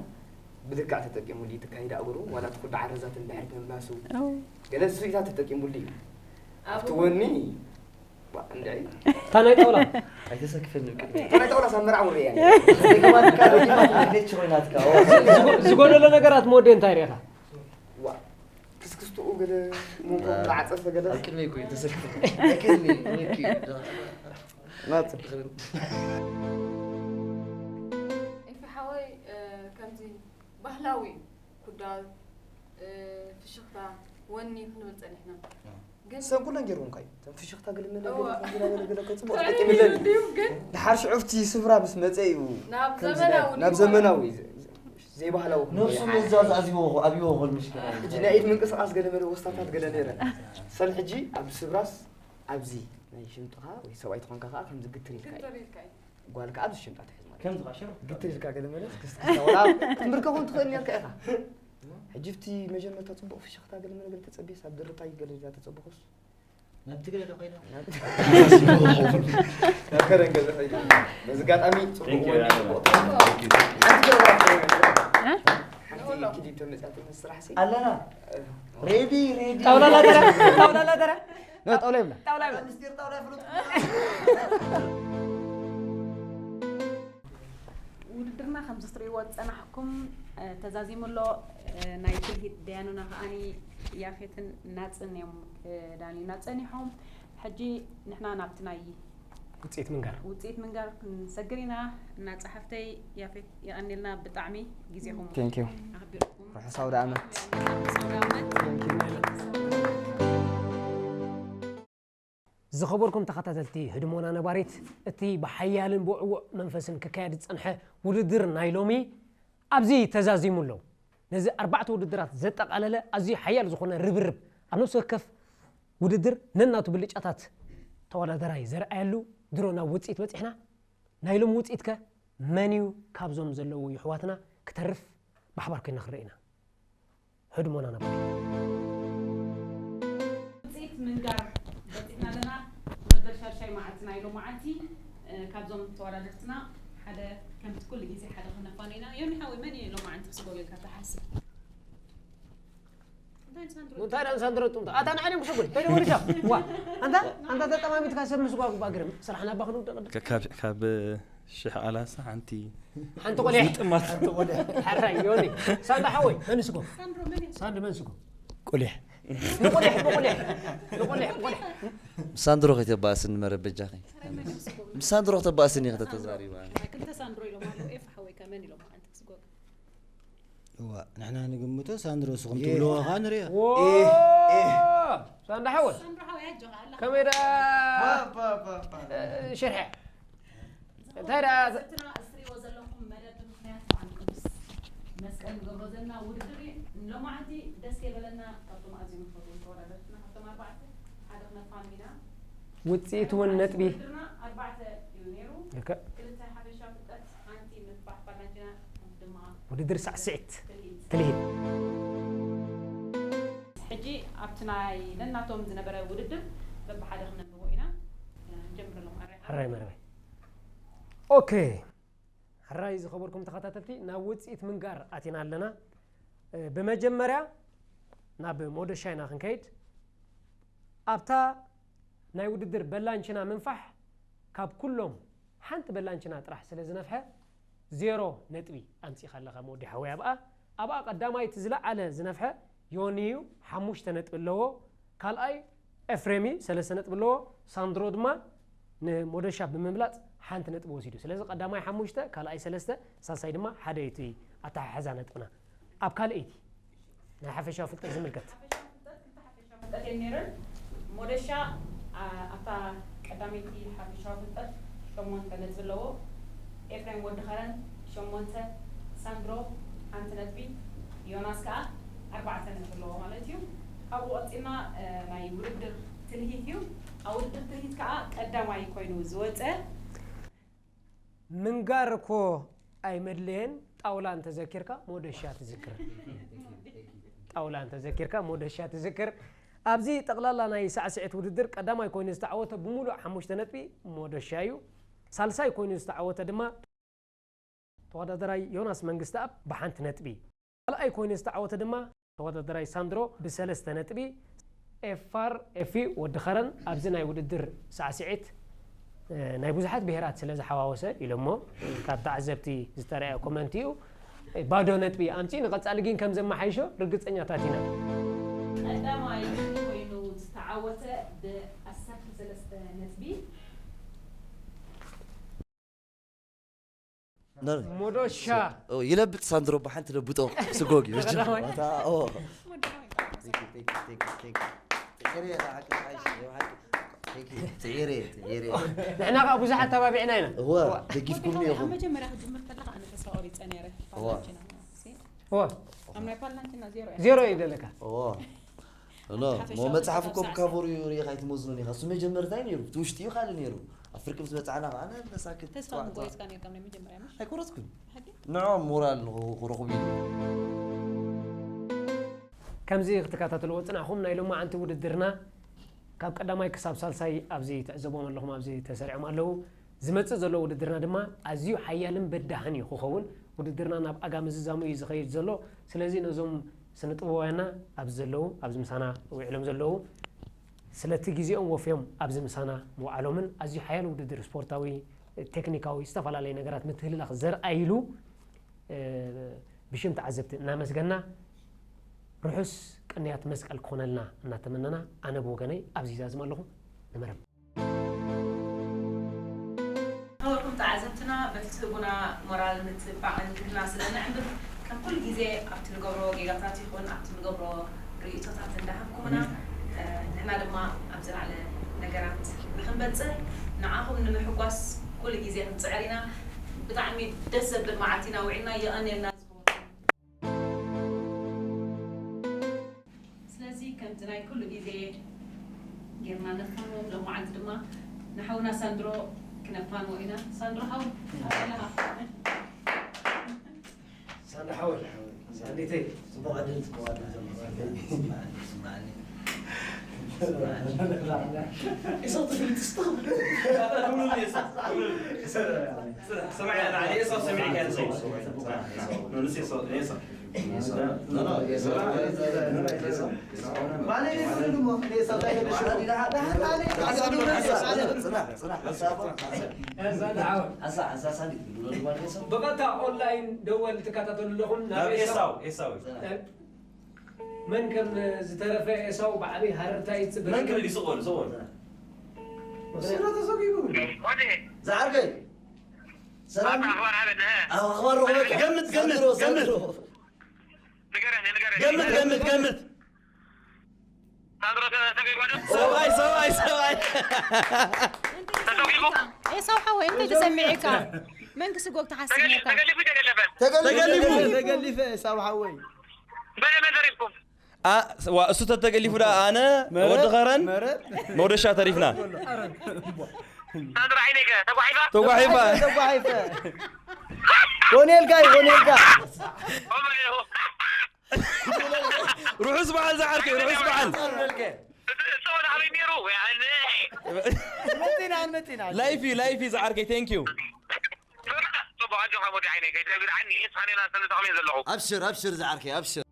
ብልክዕ ተጠቂሙሉ እዩ ትካይድ ኣእግሩ ዋላ እቲ ኩዳ ዓረዛት እንድሕር ምምላሱ ገለ ስሪታት ተጠቂሙሉ እዩ። ኣብቲ ወኒ ዋ፣ እንድዒ እታ ናይ ጣውላ ኣይተሰክፈኒ ቅድሚ ናይ ጣውላ ሳብ መርዓ ውርያ ደገማትካ ደገማት ቤት ኮይናትካ። ኦ። ዝጎ- ዝጎደሎ ነገራት ሞደ እንታይ ርኢኻ? ዋ፣ ክስክስትኡ ገለ መንኮ ዓጸፈ ገለ ኣብ ቅድሚ ይኮ ተሰክፈ። ቅድሚ ወኪ ናጽ ኤፊ ሓወይ እ፣ ከምዚ ባህላዊ ኩዳ እ፣ ፍሽኽታ ወኒ ክንብል ጸኒሕና። ግን ሰብ ኩለን ገይርዎም ካዩ ተን ፍሽኽታ ገለ መለ እዋ። ገለ ገለ ገለ ከጽቡቕ ጥዑይ ተጠቂምለን ድዩ ግን ድሓር ሽዑ ኣብቲ ስፍራ ምስ መጸ እዩ ናብ ከምዚ ዘመናዊ ናይ- ናብ ድዩ? ዘመናዊ ዘይባህላዊ ነብሱ ኮይኑ መዛዝ ኣዚቦ ኣብዮ ሆል ምሽከና። ሕጂ ናይ ኢድ ምንቅስቃስ ገለ መለ ወስታታት ገለ ነይረ ሰል ሕጂ ኣብ ስፍራስ ኣብዚ ናይ ሽምጥኻ ወይ ሰብኣይ ትኾንካ ከዓ ከምዚ ግትር ኢልካ እዩ ክትር ኢልካ እዩ። ጓል ከዓ ኣብዚ ሽምጣ ትሕዝ ማለት ከምዚ ቃሽር ግትር ኢልካ ገለ መለ ክትምርከ እውን ትኽእል ነርካ ኢኻ ሕጂ ኣብቲ መጀመርታ ፅቡቕ ፍሽኽታ ገለ መለ ገለ ተፀቢስ ኣብ ድርታይ ገለ ኢላ ተፀብኹስ ናብ ትግረ ዶ ኮይና ናብ ከረን ገለ ኸይዱ በዚ ኣጋጣሚ ፅቡቕ Thank you, ወኒ yeah. ፅቡቕ ሓንቲ ገለ ሓንቲ ክሊፕ ተመፅያትኒ ስራሕ ሲ ኣለና ሬዲ ሬዲ ጣውላ ላደረ ጣውላ ላደረ ጣውላ ይብላ ጣውላ ይብላ ሚኒስቴር ጣውላ ይፍለጡ ውድድርና ከምዚ ትርእይዎ ዝጸናሕኩም እ፣ ተዛዚሙ ኣሎ። እ፣ ናይ ትልሂት ደያኑና ከኣኒ ያፌትን ናጽን እዮም እ፣ ዳልዩና ጸኒሖም። ሕጂ ንሕና ናብቲ ናይ ውፅኢት ምንጋር ውፅኢት ምንጋር ክንሰግር ኢና። እና ጸሓፍተይ ያፌት የቐኒልና ብጣዕሚ ግዜኹም Thank you። ኣኽቢርኩም ርሑስ ኣውደ ዓመት። ርሑስ ኣውደ ዓመት። ዝኸበርኩም ተኸታተልቲ ህድሞና ነባሪት፣ እቲ ብሓያልን ብዕዉዕ መንፈስን ክካየድ ዝጸንሐ ውድድር ናይ ሎሚ ኣብዚ ተዛዚሙ ኣሎ። ነዚ ኣርባዕተ ውድድራት ዘጠቓለለ ኣዝዩ ሓያል ዝኾነ ርብርብ ኣብ ነፍሲ ወከፍ ውድድር ነናቱ ብልጫታት ተወዳደራይ ዘርኣየሉ ድሮ ናብ ውፅኢት በፂሕና። ናይ ሎሚ ውፅኢት ከ መን እዩ ካብዞም ዘለዉ ይሕዋትና ክተርፍ ብሓባር ኮይና ክንርኢ ኢና። ህድሞና ነባሪት። ውፅኢት ምንጋር በፂሕና ኣለና። መበል ሻድሻይ መዓልቲ ናይ ሎመዓልቲ እ፣ ካብዞም ተወዳደርትና ሓደ ከምቲ ኩሉ ግዜ ሓደ ክነፋንዮ ኢና። ዮኒ ሓወይ መን እዩ ሎመዓንቲ ክስጎግ ኢልካ ትሓስብ? እንታይ ንሳንድሮ? እንታይ ደኣ ንሳንድሮ ጥምታ ኣታ ንዓለም ክስጉድ ከይደ ወልሻ ዋ ኣንታ ኣንታ ተጠማሚትካ ሰብ ምስጓግ ባግርም ስራሕ ናባ ክንውደቕ ካብ ካብ ሽሕ ኣላሳ ሓንቲ ሓንቲ ቆልያ ጥማት ሓራይ ዮኒ ሳንዳ ሓወይ መንስጎ ሳንድሮ መን እዩ? ሳንድ መንስጎ ቁሊሕ ንቑሊሕ፣ ንቑሊሕ፣ ንቑሊሕ፣ ንቑሊሕ። ምስ ሳንድሮ ከይተባእስኒ መረብ በጃኺ። ምስ ሳንድሮ ከተባእስኒ ኢኺ ተተዛሪባ። ክልተ ሳንድሮ ኢሎም ኣለዉ። ኤፍ ሓወይካ መን ኢሎም ኣንተ ክስጎግ? እዋ፣ ንሕና ንግምቶ ሳንድሮ፣ ንስኹም ትብልዎ ኸኣ ንሪኦ። ዎ! ኤህ፣ ኤህ። ሳንዳ ሓወይ። ሳንድሮ ሓወይ ኣጆኻ ኣለኻ። ከመይ ደኣ? ባ፣ ባ፣ ባ፣ ባ። እ፣ ሽርሐ። እንታይ ደኣ? ዘትና እትሪእዎ ዘለኹም መደብ ብምኽንያት በዓል ቅዱስ መስቀል ንገብሮ ዘለና ውድድር እዩ። ሎማዓንቲ ደስ ከይበለና ካብቶም ኣዝዮም ንፈትዎም ተወዳደርትና ካብቶም ኣርባዕተ ሓደ ክነፋኑ ኢና። ውጽኢት እውን ነጥቢ። ውድድርና ኣርባዕተ እዩ ነይሩ። ልክዕ። ክልተ ሓፈሻ ፍልጠት፣ ሓንቲ ምንፋሕ ፓላንቲና ድማ ውድድር ሳዕስዒት ትልሂት። ትልሂት። ሕጂ ኣብቲ ናይ ነናቶም ዝነበረ ውድድር በብሓደ ክነንብቦ ኢና። ንጀምር ኣለኹም። ኣረ-፣ ሕራይ መርበይ። ኦኬ። ሕራይ ዝኸበርኩም ተኸታተልቲ፣ ናብ ውጽኢት ምንጋር ኣቲና ኣለና። እ፣ ብመጀመርያ ናብ ሞደሻ ኢና ክንከይድ። ኣብታ ናይ ውድድር በላንችና ምንፋሕ ካብ ኩሎም ሓንቲ በላንችና ጥራሕ ስለ ዝነፍሐ ዜሮ ነጥቢ ኣምጺእካ ኣለኻ ሞዲ ሓወይ ኣብኣ። ኣብኣ ቀዳማይ እቲ ዝለዓለ ዝነፍሐ ዮኒ እዩ፣ ሓሙሽተ ነጥቢ ኣለዎ። ካልኣይ ኤፍሬም እዩ፣ ሰለስተ ነጥቢ ኣለዎ። ሳንድሮ ድማ ንሞደሻ ብምብላጥ ሓንቲ ነጥቢ ወሲዱ። ስለዚ ቀዳማይ ሓሙሽተ፣ ካልኣይ ሰለስተ፣ ሳልሳይ ድማ ሓደ እዩ እቲ ኣተሓሕዛ ነጥብና። ኣብ ካልኣይቲ ናይ ሓፈሻዊ ፍልጠት ዝምልከት። ሓፈሻዊ ፍልጠት ክልተ ሓፈሻዊ ፍልጠት እየን ነይረን። ሞደሻ፣ ኣ-፣ ኣብታ ቀዳመይቲ ሓፈሻዊ ፍልጠት ሸሞንተ ነጥቢ ኣለዎ። ኤፍሬም ወዲ ኸረን ሸሞንተ፣ ሳንድሮ ሓንቲ ነጥቢ፣ ዮናስ ከኣ ኣርባዕተ ነጥቢ ኣለዎ ማለት እዩ። ካብኡ ቀጺልና፣ እ፣ ናይ ውድድር ትልሂት እዩ። ኣብ ውድድር ትልሂት ከኣ ቀዳማይ ኮይኑ ዝወጸ ምንጋር እኮ ኣይመድለየን፣ ጣውላ እንተዘኪርካ ሞደሻ ትዝክር። ጣውላ እንተዘኪርካ ሞደሻ ትዝክር። ኣብዚ ጠቕላላ ናይ ሳዕስዒት ውድድር ቀዳማይ ኮይኑ ዝተዓወተ ብምሉእ ሓሙሽተ ነጥቢ ሞደሻ እዩ። ሳልሳይ ኮይኑ ዝተዓወተ ድማ ተወዳደራይ ዮናስ መንግስተኣብ ብሓንቲ ነጥቢ። ካልኣይ ኮይኑ ዝተዓወተ ድማ ተወዳደራይ ሳንድሮ ብሰለስተ ነጥቢ። ኤፋር ኤፊ ወዲ ኸረን ኣብዚ ናይ ውድድር ሳዕስዒት፣ እ፣ ናይ ብዙሓት ብሄራት ስለ ዝሓዋወሰ ኢሎሞ፣ ካብ ተዓዘብቲ ዝተረኣየ ኮመንት እዩ። ባዶ ነጥቢ ኣምጺኡ፣ ንቐጻሊ ግን ከም ዘመሓይሾ ርግጸኛታት ኢና። ቀዳማይ ኮይኑ ዝተዓወተ ብዓሰርተ ሰለስተ ነጥቢ። ሞዶሻ። ኦ፣ ይለብጥ ሳንድሮ ብሓንቲ ለብጦ ስጎግ እዩ። ቀዳማይ። እታ፣ ኦ። Thank you, thank you, thank you, thank you. ትዕይሬ፣ እታ ሓቂ፣ ሓቂ፣ ሓቂ። Thank you. ትዕይሬ፣ ትዕይሬ። ንሕና ከዓ ብዙሕ ኣተባቢዕና ኢና። እወ፣ እወ። ደጊፍኩም ወዲ ኢኹም። ኣብ መጀመርያ ክጅምር ከለኻ ኣነ ተስፋ ቆሪጸ ነይረ። እወ። ፓላንቲና፣ ሲ? እወ። ኣብ ናይ ፓላንቲና ዜሮ እያ። ዜሮ እዩ ዘለካ። እወ። ኖ፣ ሓፈሻዊ ሞ መጽሓፍ እኮ ሳዕሳዕ። ብካቨሩ እዩ ርኢኻ ኣይትመዝኖን ኢኻ። እሱ መጀመርታ እዩ ነይሩ። እቲ ውሽጢ እዩ ካልእ ነይሩ። ኣብ ፍርቂ ምስ በጻሕና ኸዓ፣ ኣነ መሳክት ተስፋ ጸዋዕ ምቆሪጽካ ጸዋዕ። ነርካ ናይ መጀመርያ፣ ምሽ? ኣይቆረጽኩን። ሕጊ? ንዕኦም ሞራል ንኽረኽቡ ኢሉ። ከምዚ ክትከታተልዎ ጽናሕኩም ናይ ሎማዓንቲ ውድድርና ካብ ቀዳማይ ክሳብ ሳልሳይ ኣብዚ ትዕዘብዎም ኣለኹም፣ ኣብዚ ተሰሪዖም ኣለዉ። ዝመጽእ ዘሎ ውድድርና ድማ ኣዝዩ ሓያልን በዳህን እዩ ክኸውን። ውድድርና ናብ ኣጋ ምዝዛሙ እዩ ዝኸይድ ዘሎ። ስለዚ ነዞም ስነ ጥበባውያንና ኣብዚ ዘለዉ፣ ኣብዚ ምሳና ውዒሎም ዘለዉ፣ ስለቲ ግዜኦም ወፍዮም ኣብዚ ምሳና ምውዓሎምን ኣዝዩ ሓያል ውድድር ስፖርታዊ፣ ቴክኒካዊ፣ ዝተፈላለየ ነገራት ምትህልላኽ ዘርኣይሉ፣ እ፣ ብሽም ተዓዘብቲ እናመስገና፣ ርሑስ ቅንያት መስቀል ክኾነልና እናተመነና፣ ኣነ ብወገነይ ኣብዚ ይዛዝም ኣለኹ። ንመረብ። ክቡርኩም ተዓዘብትና፣ በቲ ትህቡና ሞራል ምትብባዕን ድልና ስለ ነዕብር፣ ከም ኩሉ ግዜ ኣብቲ ንገብሮ ጌጋታት ይኹን ኣብቲ ንገብሮ ርእይቶታት እንዳሃብኩምና፣ እ፣ ንሕና ድማ ኣብ ዝለዓለ ነገራት ንኽንበጽሕ፣ ንዓኹም ንምሕጓስ ኩሉ ግዜ ክንጽዕር ኢና። ብጣዕሚ ደስ ዘብል መዓልቲ ኢና ውዒልና። የቐንየልና። ስለዚ ከምቲ ናይ ኩሉ ግዜ ጌርና ነፋንዎም፣ ሎማዓንቲ ድማ ንሓውና ሳንድሮ ክነፋንዎ ኢና። ሳንድሮ ሓው፣ ኣለኻ? ሳንድሮ ሓወይ፣ ሳንዲተይ፣ ጽቡቕ ዕድል፣ ጽቡቕ ዕድል ዘሎ። ይስማዓኒ፣ ይስማዓኒ። ኤሳው ተፈልጥ ስታፍ። ሰማዕ፣ ንዓይ ኤሳው ሰሚዕካ፣ ኤሳው። ንሱ ኤሳው፣ ኤሳው። ብቐጥታ ኦንላይን ደወል ትከታተሉ ኣለኹም። ናብ ናብ ኤሳው፣ ኤሳው። ኤሳው። መን ከም ዝተረፈ ኤሳው ብዓቢ ሃረርታ ይጽበ መን ነበር። ክብል ይስቆል ሰውን ስለ ተሰኪፉ። ዝዓርከይ ሰላም። ኣብ ኣኽባር ረኽበካ። ገምት፣ ገምት፣ ሳንድሮ፣ ገምት። ሳንድሮ። ገምት፣ ገምት፣ ገምት። ሰብኣይ፣ ሰብኣይ፣ ሰብኣይ። ኤሳው ሓወይ እንታይ ተሰሚዕካ? መን ክስጎግ ትሓስብ ነርካ? ተገሊፉ። ተገሊፈ ሳብ ሓወይ። ዋ፣ እሱ ተተገሊፉ ዳ ኣነ ወዲ ኸረን መረብ መውደሻ ተሪፍና። ተጓሒፈ። ተጓሒፈ። ተጓሒፈ። ኮኔልካ እዩ ኮኔልካ። ርሑስ በዓል ዝዓርከይ፣ ርሑስ በዓል። መፂና መፂና። ላይፍ እዩ፣ ላይፍ እዩ ዝዓርከይ። Thank you። ኣብሽር ኣብሽር ዝዓርከይ ኣብሽር።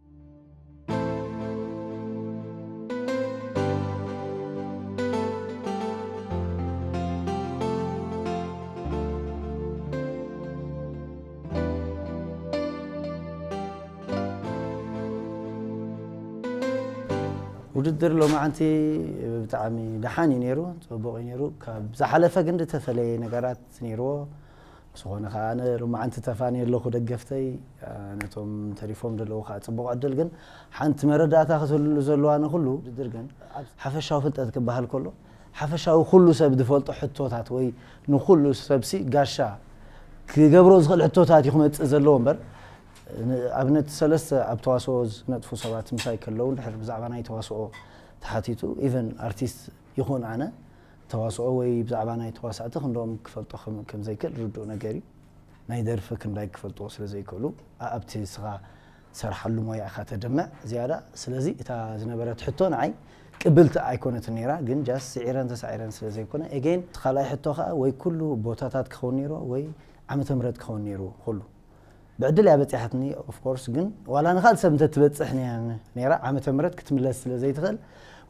ውድድር ሎማዓንቲ ብጣዕሚ ደሓን እዩ ነይሩ፣ ፅቡቕ እዩ ነይሩ። ካብ ዝሓለፈ ግን ዝተፈለየ ነገራት ነይርዎ። ብዝኾነ ከዓ ኣነ ሎማዓንቲ ተፋንየ ኣለኹ ደገፍተይ፣ ነቶም ተሪፎም ዘለዉ ከዓ ፅቡቕ ዕድል። ግን ሓንቲ መረዳእታ ክትህልሉ ዘለዋ ንኹሉ ውድድር ግን ሓፈሻዊ ፍልጠት ክበሃል ከሎ ሓፈሻዊ ኩሉ ሰብ ዝፈልጦ ሕቶታት ወይ ንኹሉ ሰብሲ ጋሻ ክገብሮ ዝኽእል ሕቶታት እዩ ክመፅእ ዘለዎ እምበር ኣብነት ሰለስተ ኣብ ተዋስኦ ዝነጥፉ ሰባት ምሳይ ከለዉ እንድሕር ብዛዕባ ናይ ተዋስኦ ተሓቲቱ ኢቨን ኣርቲስት ይኹን ኣነ ተዋስኦ ወይ ብዛዕባ ናይ ተዋሳእቲ ክንደኦም ክፈልጦ ከም ዘይክእል ርዱእ ነገር እዩ። ናይ ደርፊ ክንዳይ ክፈልጥዎ ስለ ዘይክእሉ ኣብቲ ስኻ ትሰርሓሉ ሞያ ኢኻ ተድምዕ ዝያዳ። ስለዚ እታ ዝነበረት ሕቶ ንዓይ ቅብልቲ ኣይኮነትን ነይራ፣ ግን just ስዒረን ተሳዒረን ስለ ዘይኮነ። Again እቲ ካልኣይ ሕቶ ከኣ ወይ ኩሉ ቦታታት ክኸውን ነይርዎ ወይ ዓመተ ምህረት ክኸውን ነይርዎ ኩሉ። ብዕድል እያ በጺሓትኒ of course፣ ግን ዋላ ንኻልእ ሰብ እንተትበጽሕ ነይራ ዓመተ ምህረት ክትምለስ ስለ ዘይትኽእል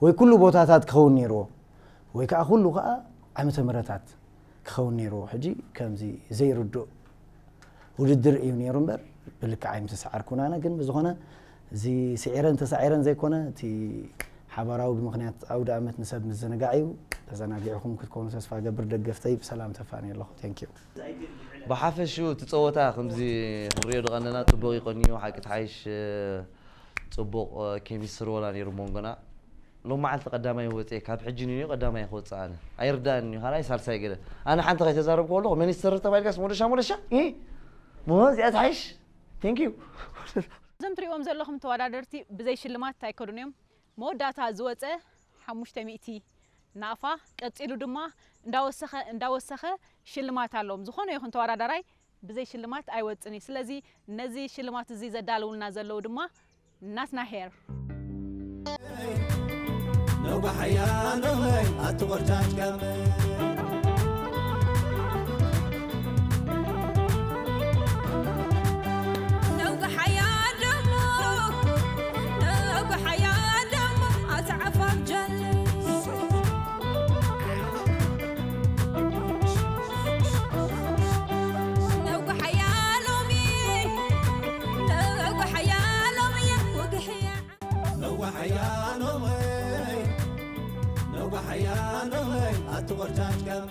ወይ ኩሉ ቦታታት ክኸውን ነይርዎ ወይ ከኣ ኩሉ ከኣ ዓመተ ምህረታት ክኸውን ነይርዎ። ሕጂ ከምዚ ዘይርዱእ ውድድር እዩ ነይሩ እምበር ብልክዕ ኣይምተሰዓርኩን ኣነ። ግን ብዝኾነ እዚ ስዒረን ተሳዒረን ዘይኮነ እቲ ሓባራዊ ብምኽንያት ኣውደ ኣመት ንሰብ ምዝንጋዕ እዩ። ተዘናጊዕኹም ክትኮኑ ተስፋ ገብር። ደገፍተይ ብሰላም ተፋንየ ኣለኹ። Thank you። ብሓፈሽኡ እቲ ፀወታ ከምዚ ክንሪኦ ዝቐነና ፅቡቕ ይቐንዩ ሓቂ ተሓይሽ ፅቡቕ ኬሚስትሪ ወላ ነይሩ መንጎና። ሎም መዓልቲ ቀዳማይ ወፅኤ ካብ ሕጂ ንዮ ቀዳማይ ክወፅእ ኣነ ኣይርዳእን እዩ ካልኣይ ሳልሳይ ገለ ኣነ ሓንቲ ከይተዛረብኩ ኣለኹ ሚኒስትር ተባሂልካስ ሞደሻ ሞደሻ ሞ እዚኣ ትሓይሽ ቴንክ ዩ እዞም ትሪእዎም ዘለኹም ተወዳደርቲ ብዘይ ሽልማት ኣይከዱን እዮም። መወዳእታ ዝወፀ ሓሙሽተ ሚእቲ ናቕፋ ቀፂሉ ድማ እንዳወሰኸ እንዳወሰኸ ሽልማት ኣለዎም። ዝኾነ ይኹን ተወዳዳራይ ብዘይ ሽልማት ኣይወፅን እዩ። ስለዚ ነዚ ሽልማት እዚ ዘዳልውልና ዘለዉ ድማ ናትና ሄር ነውጋሓያ ኖመይ ኣቲ ቆርጫጭ ጋመ ነዋሓያ ኖመይ ነዋሓያ ኖመይ ኣቲ ቆርጫጭ ጋመ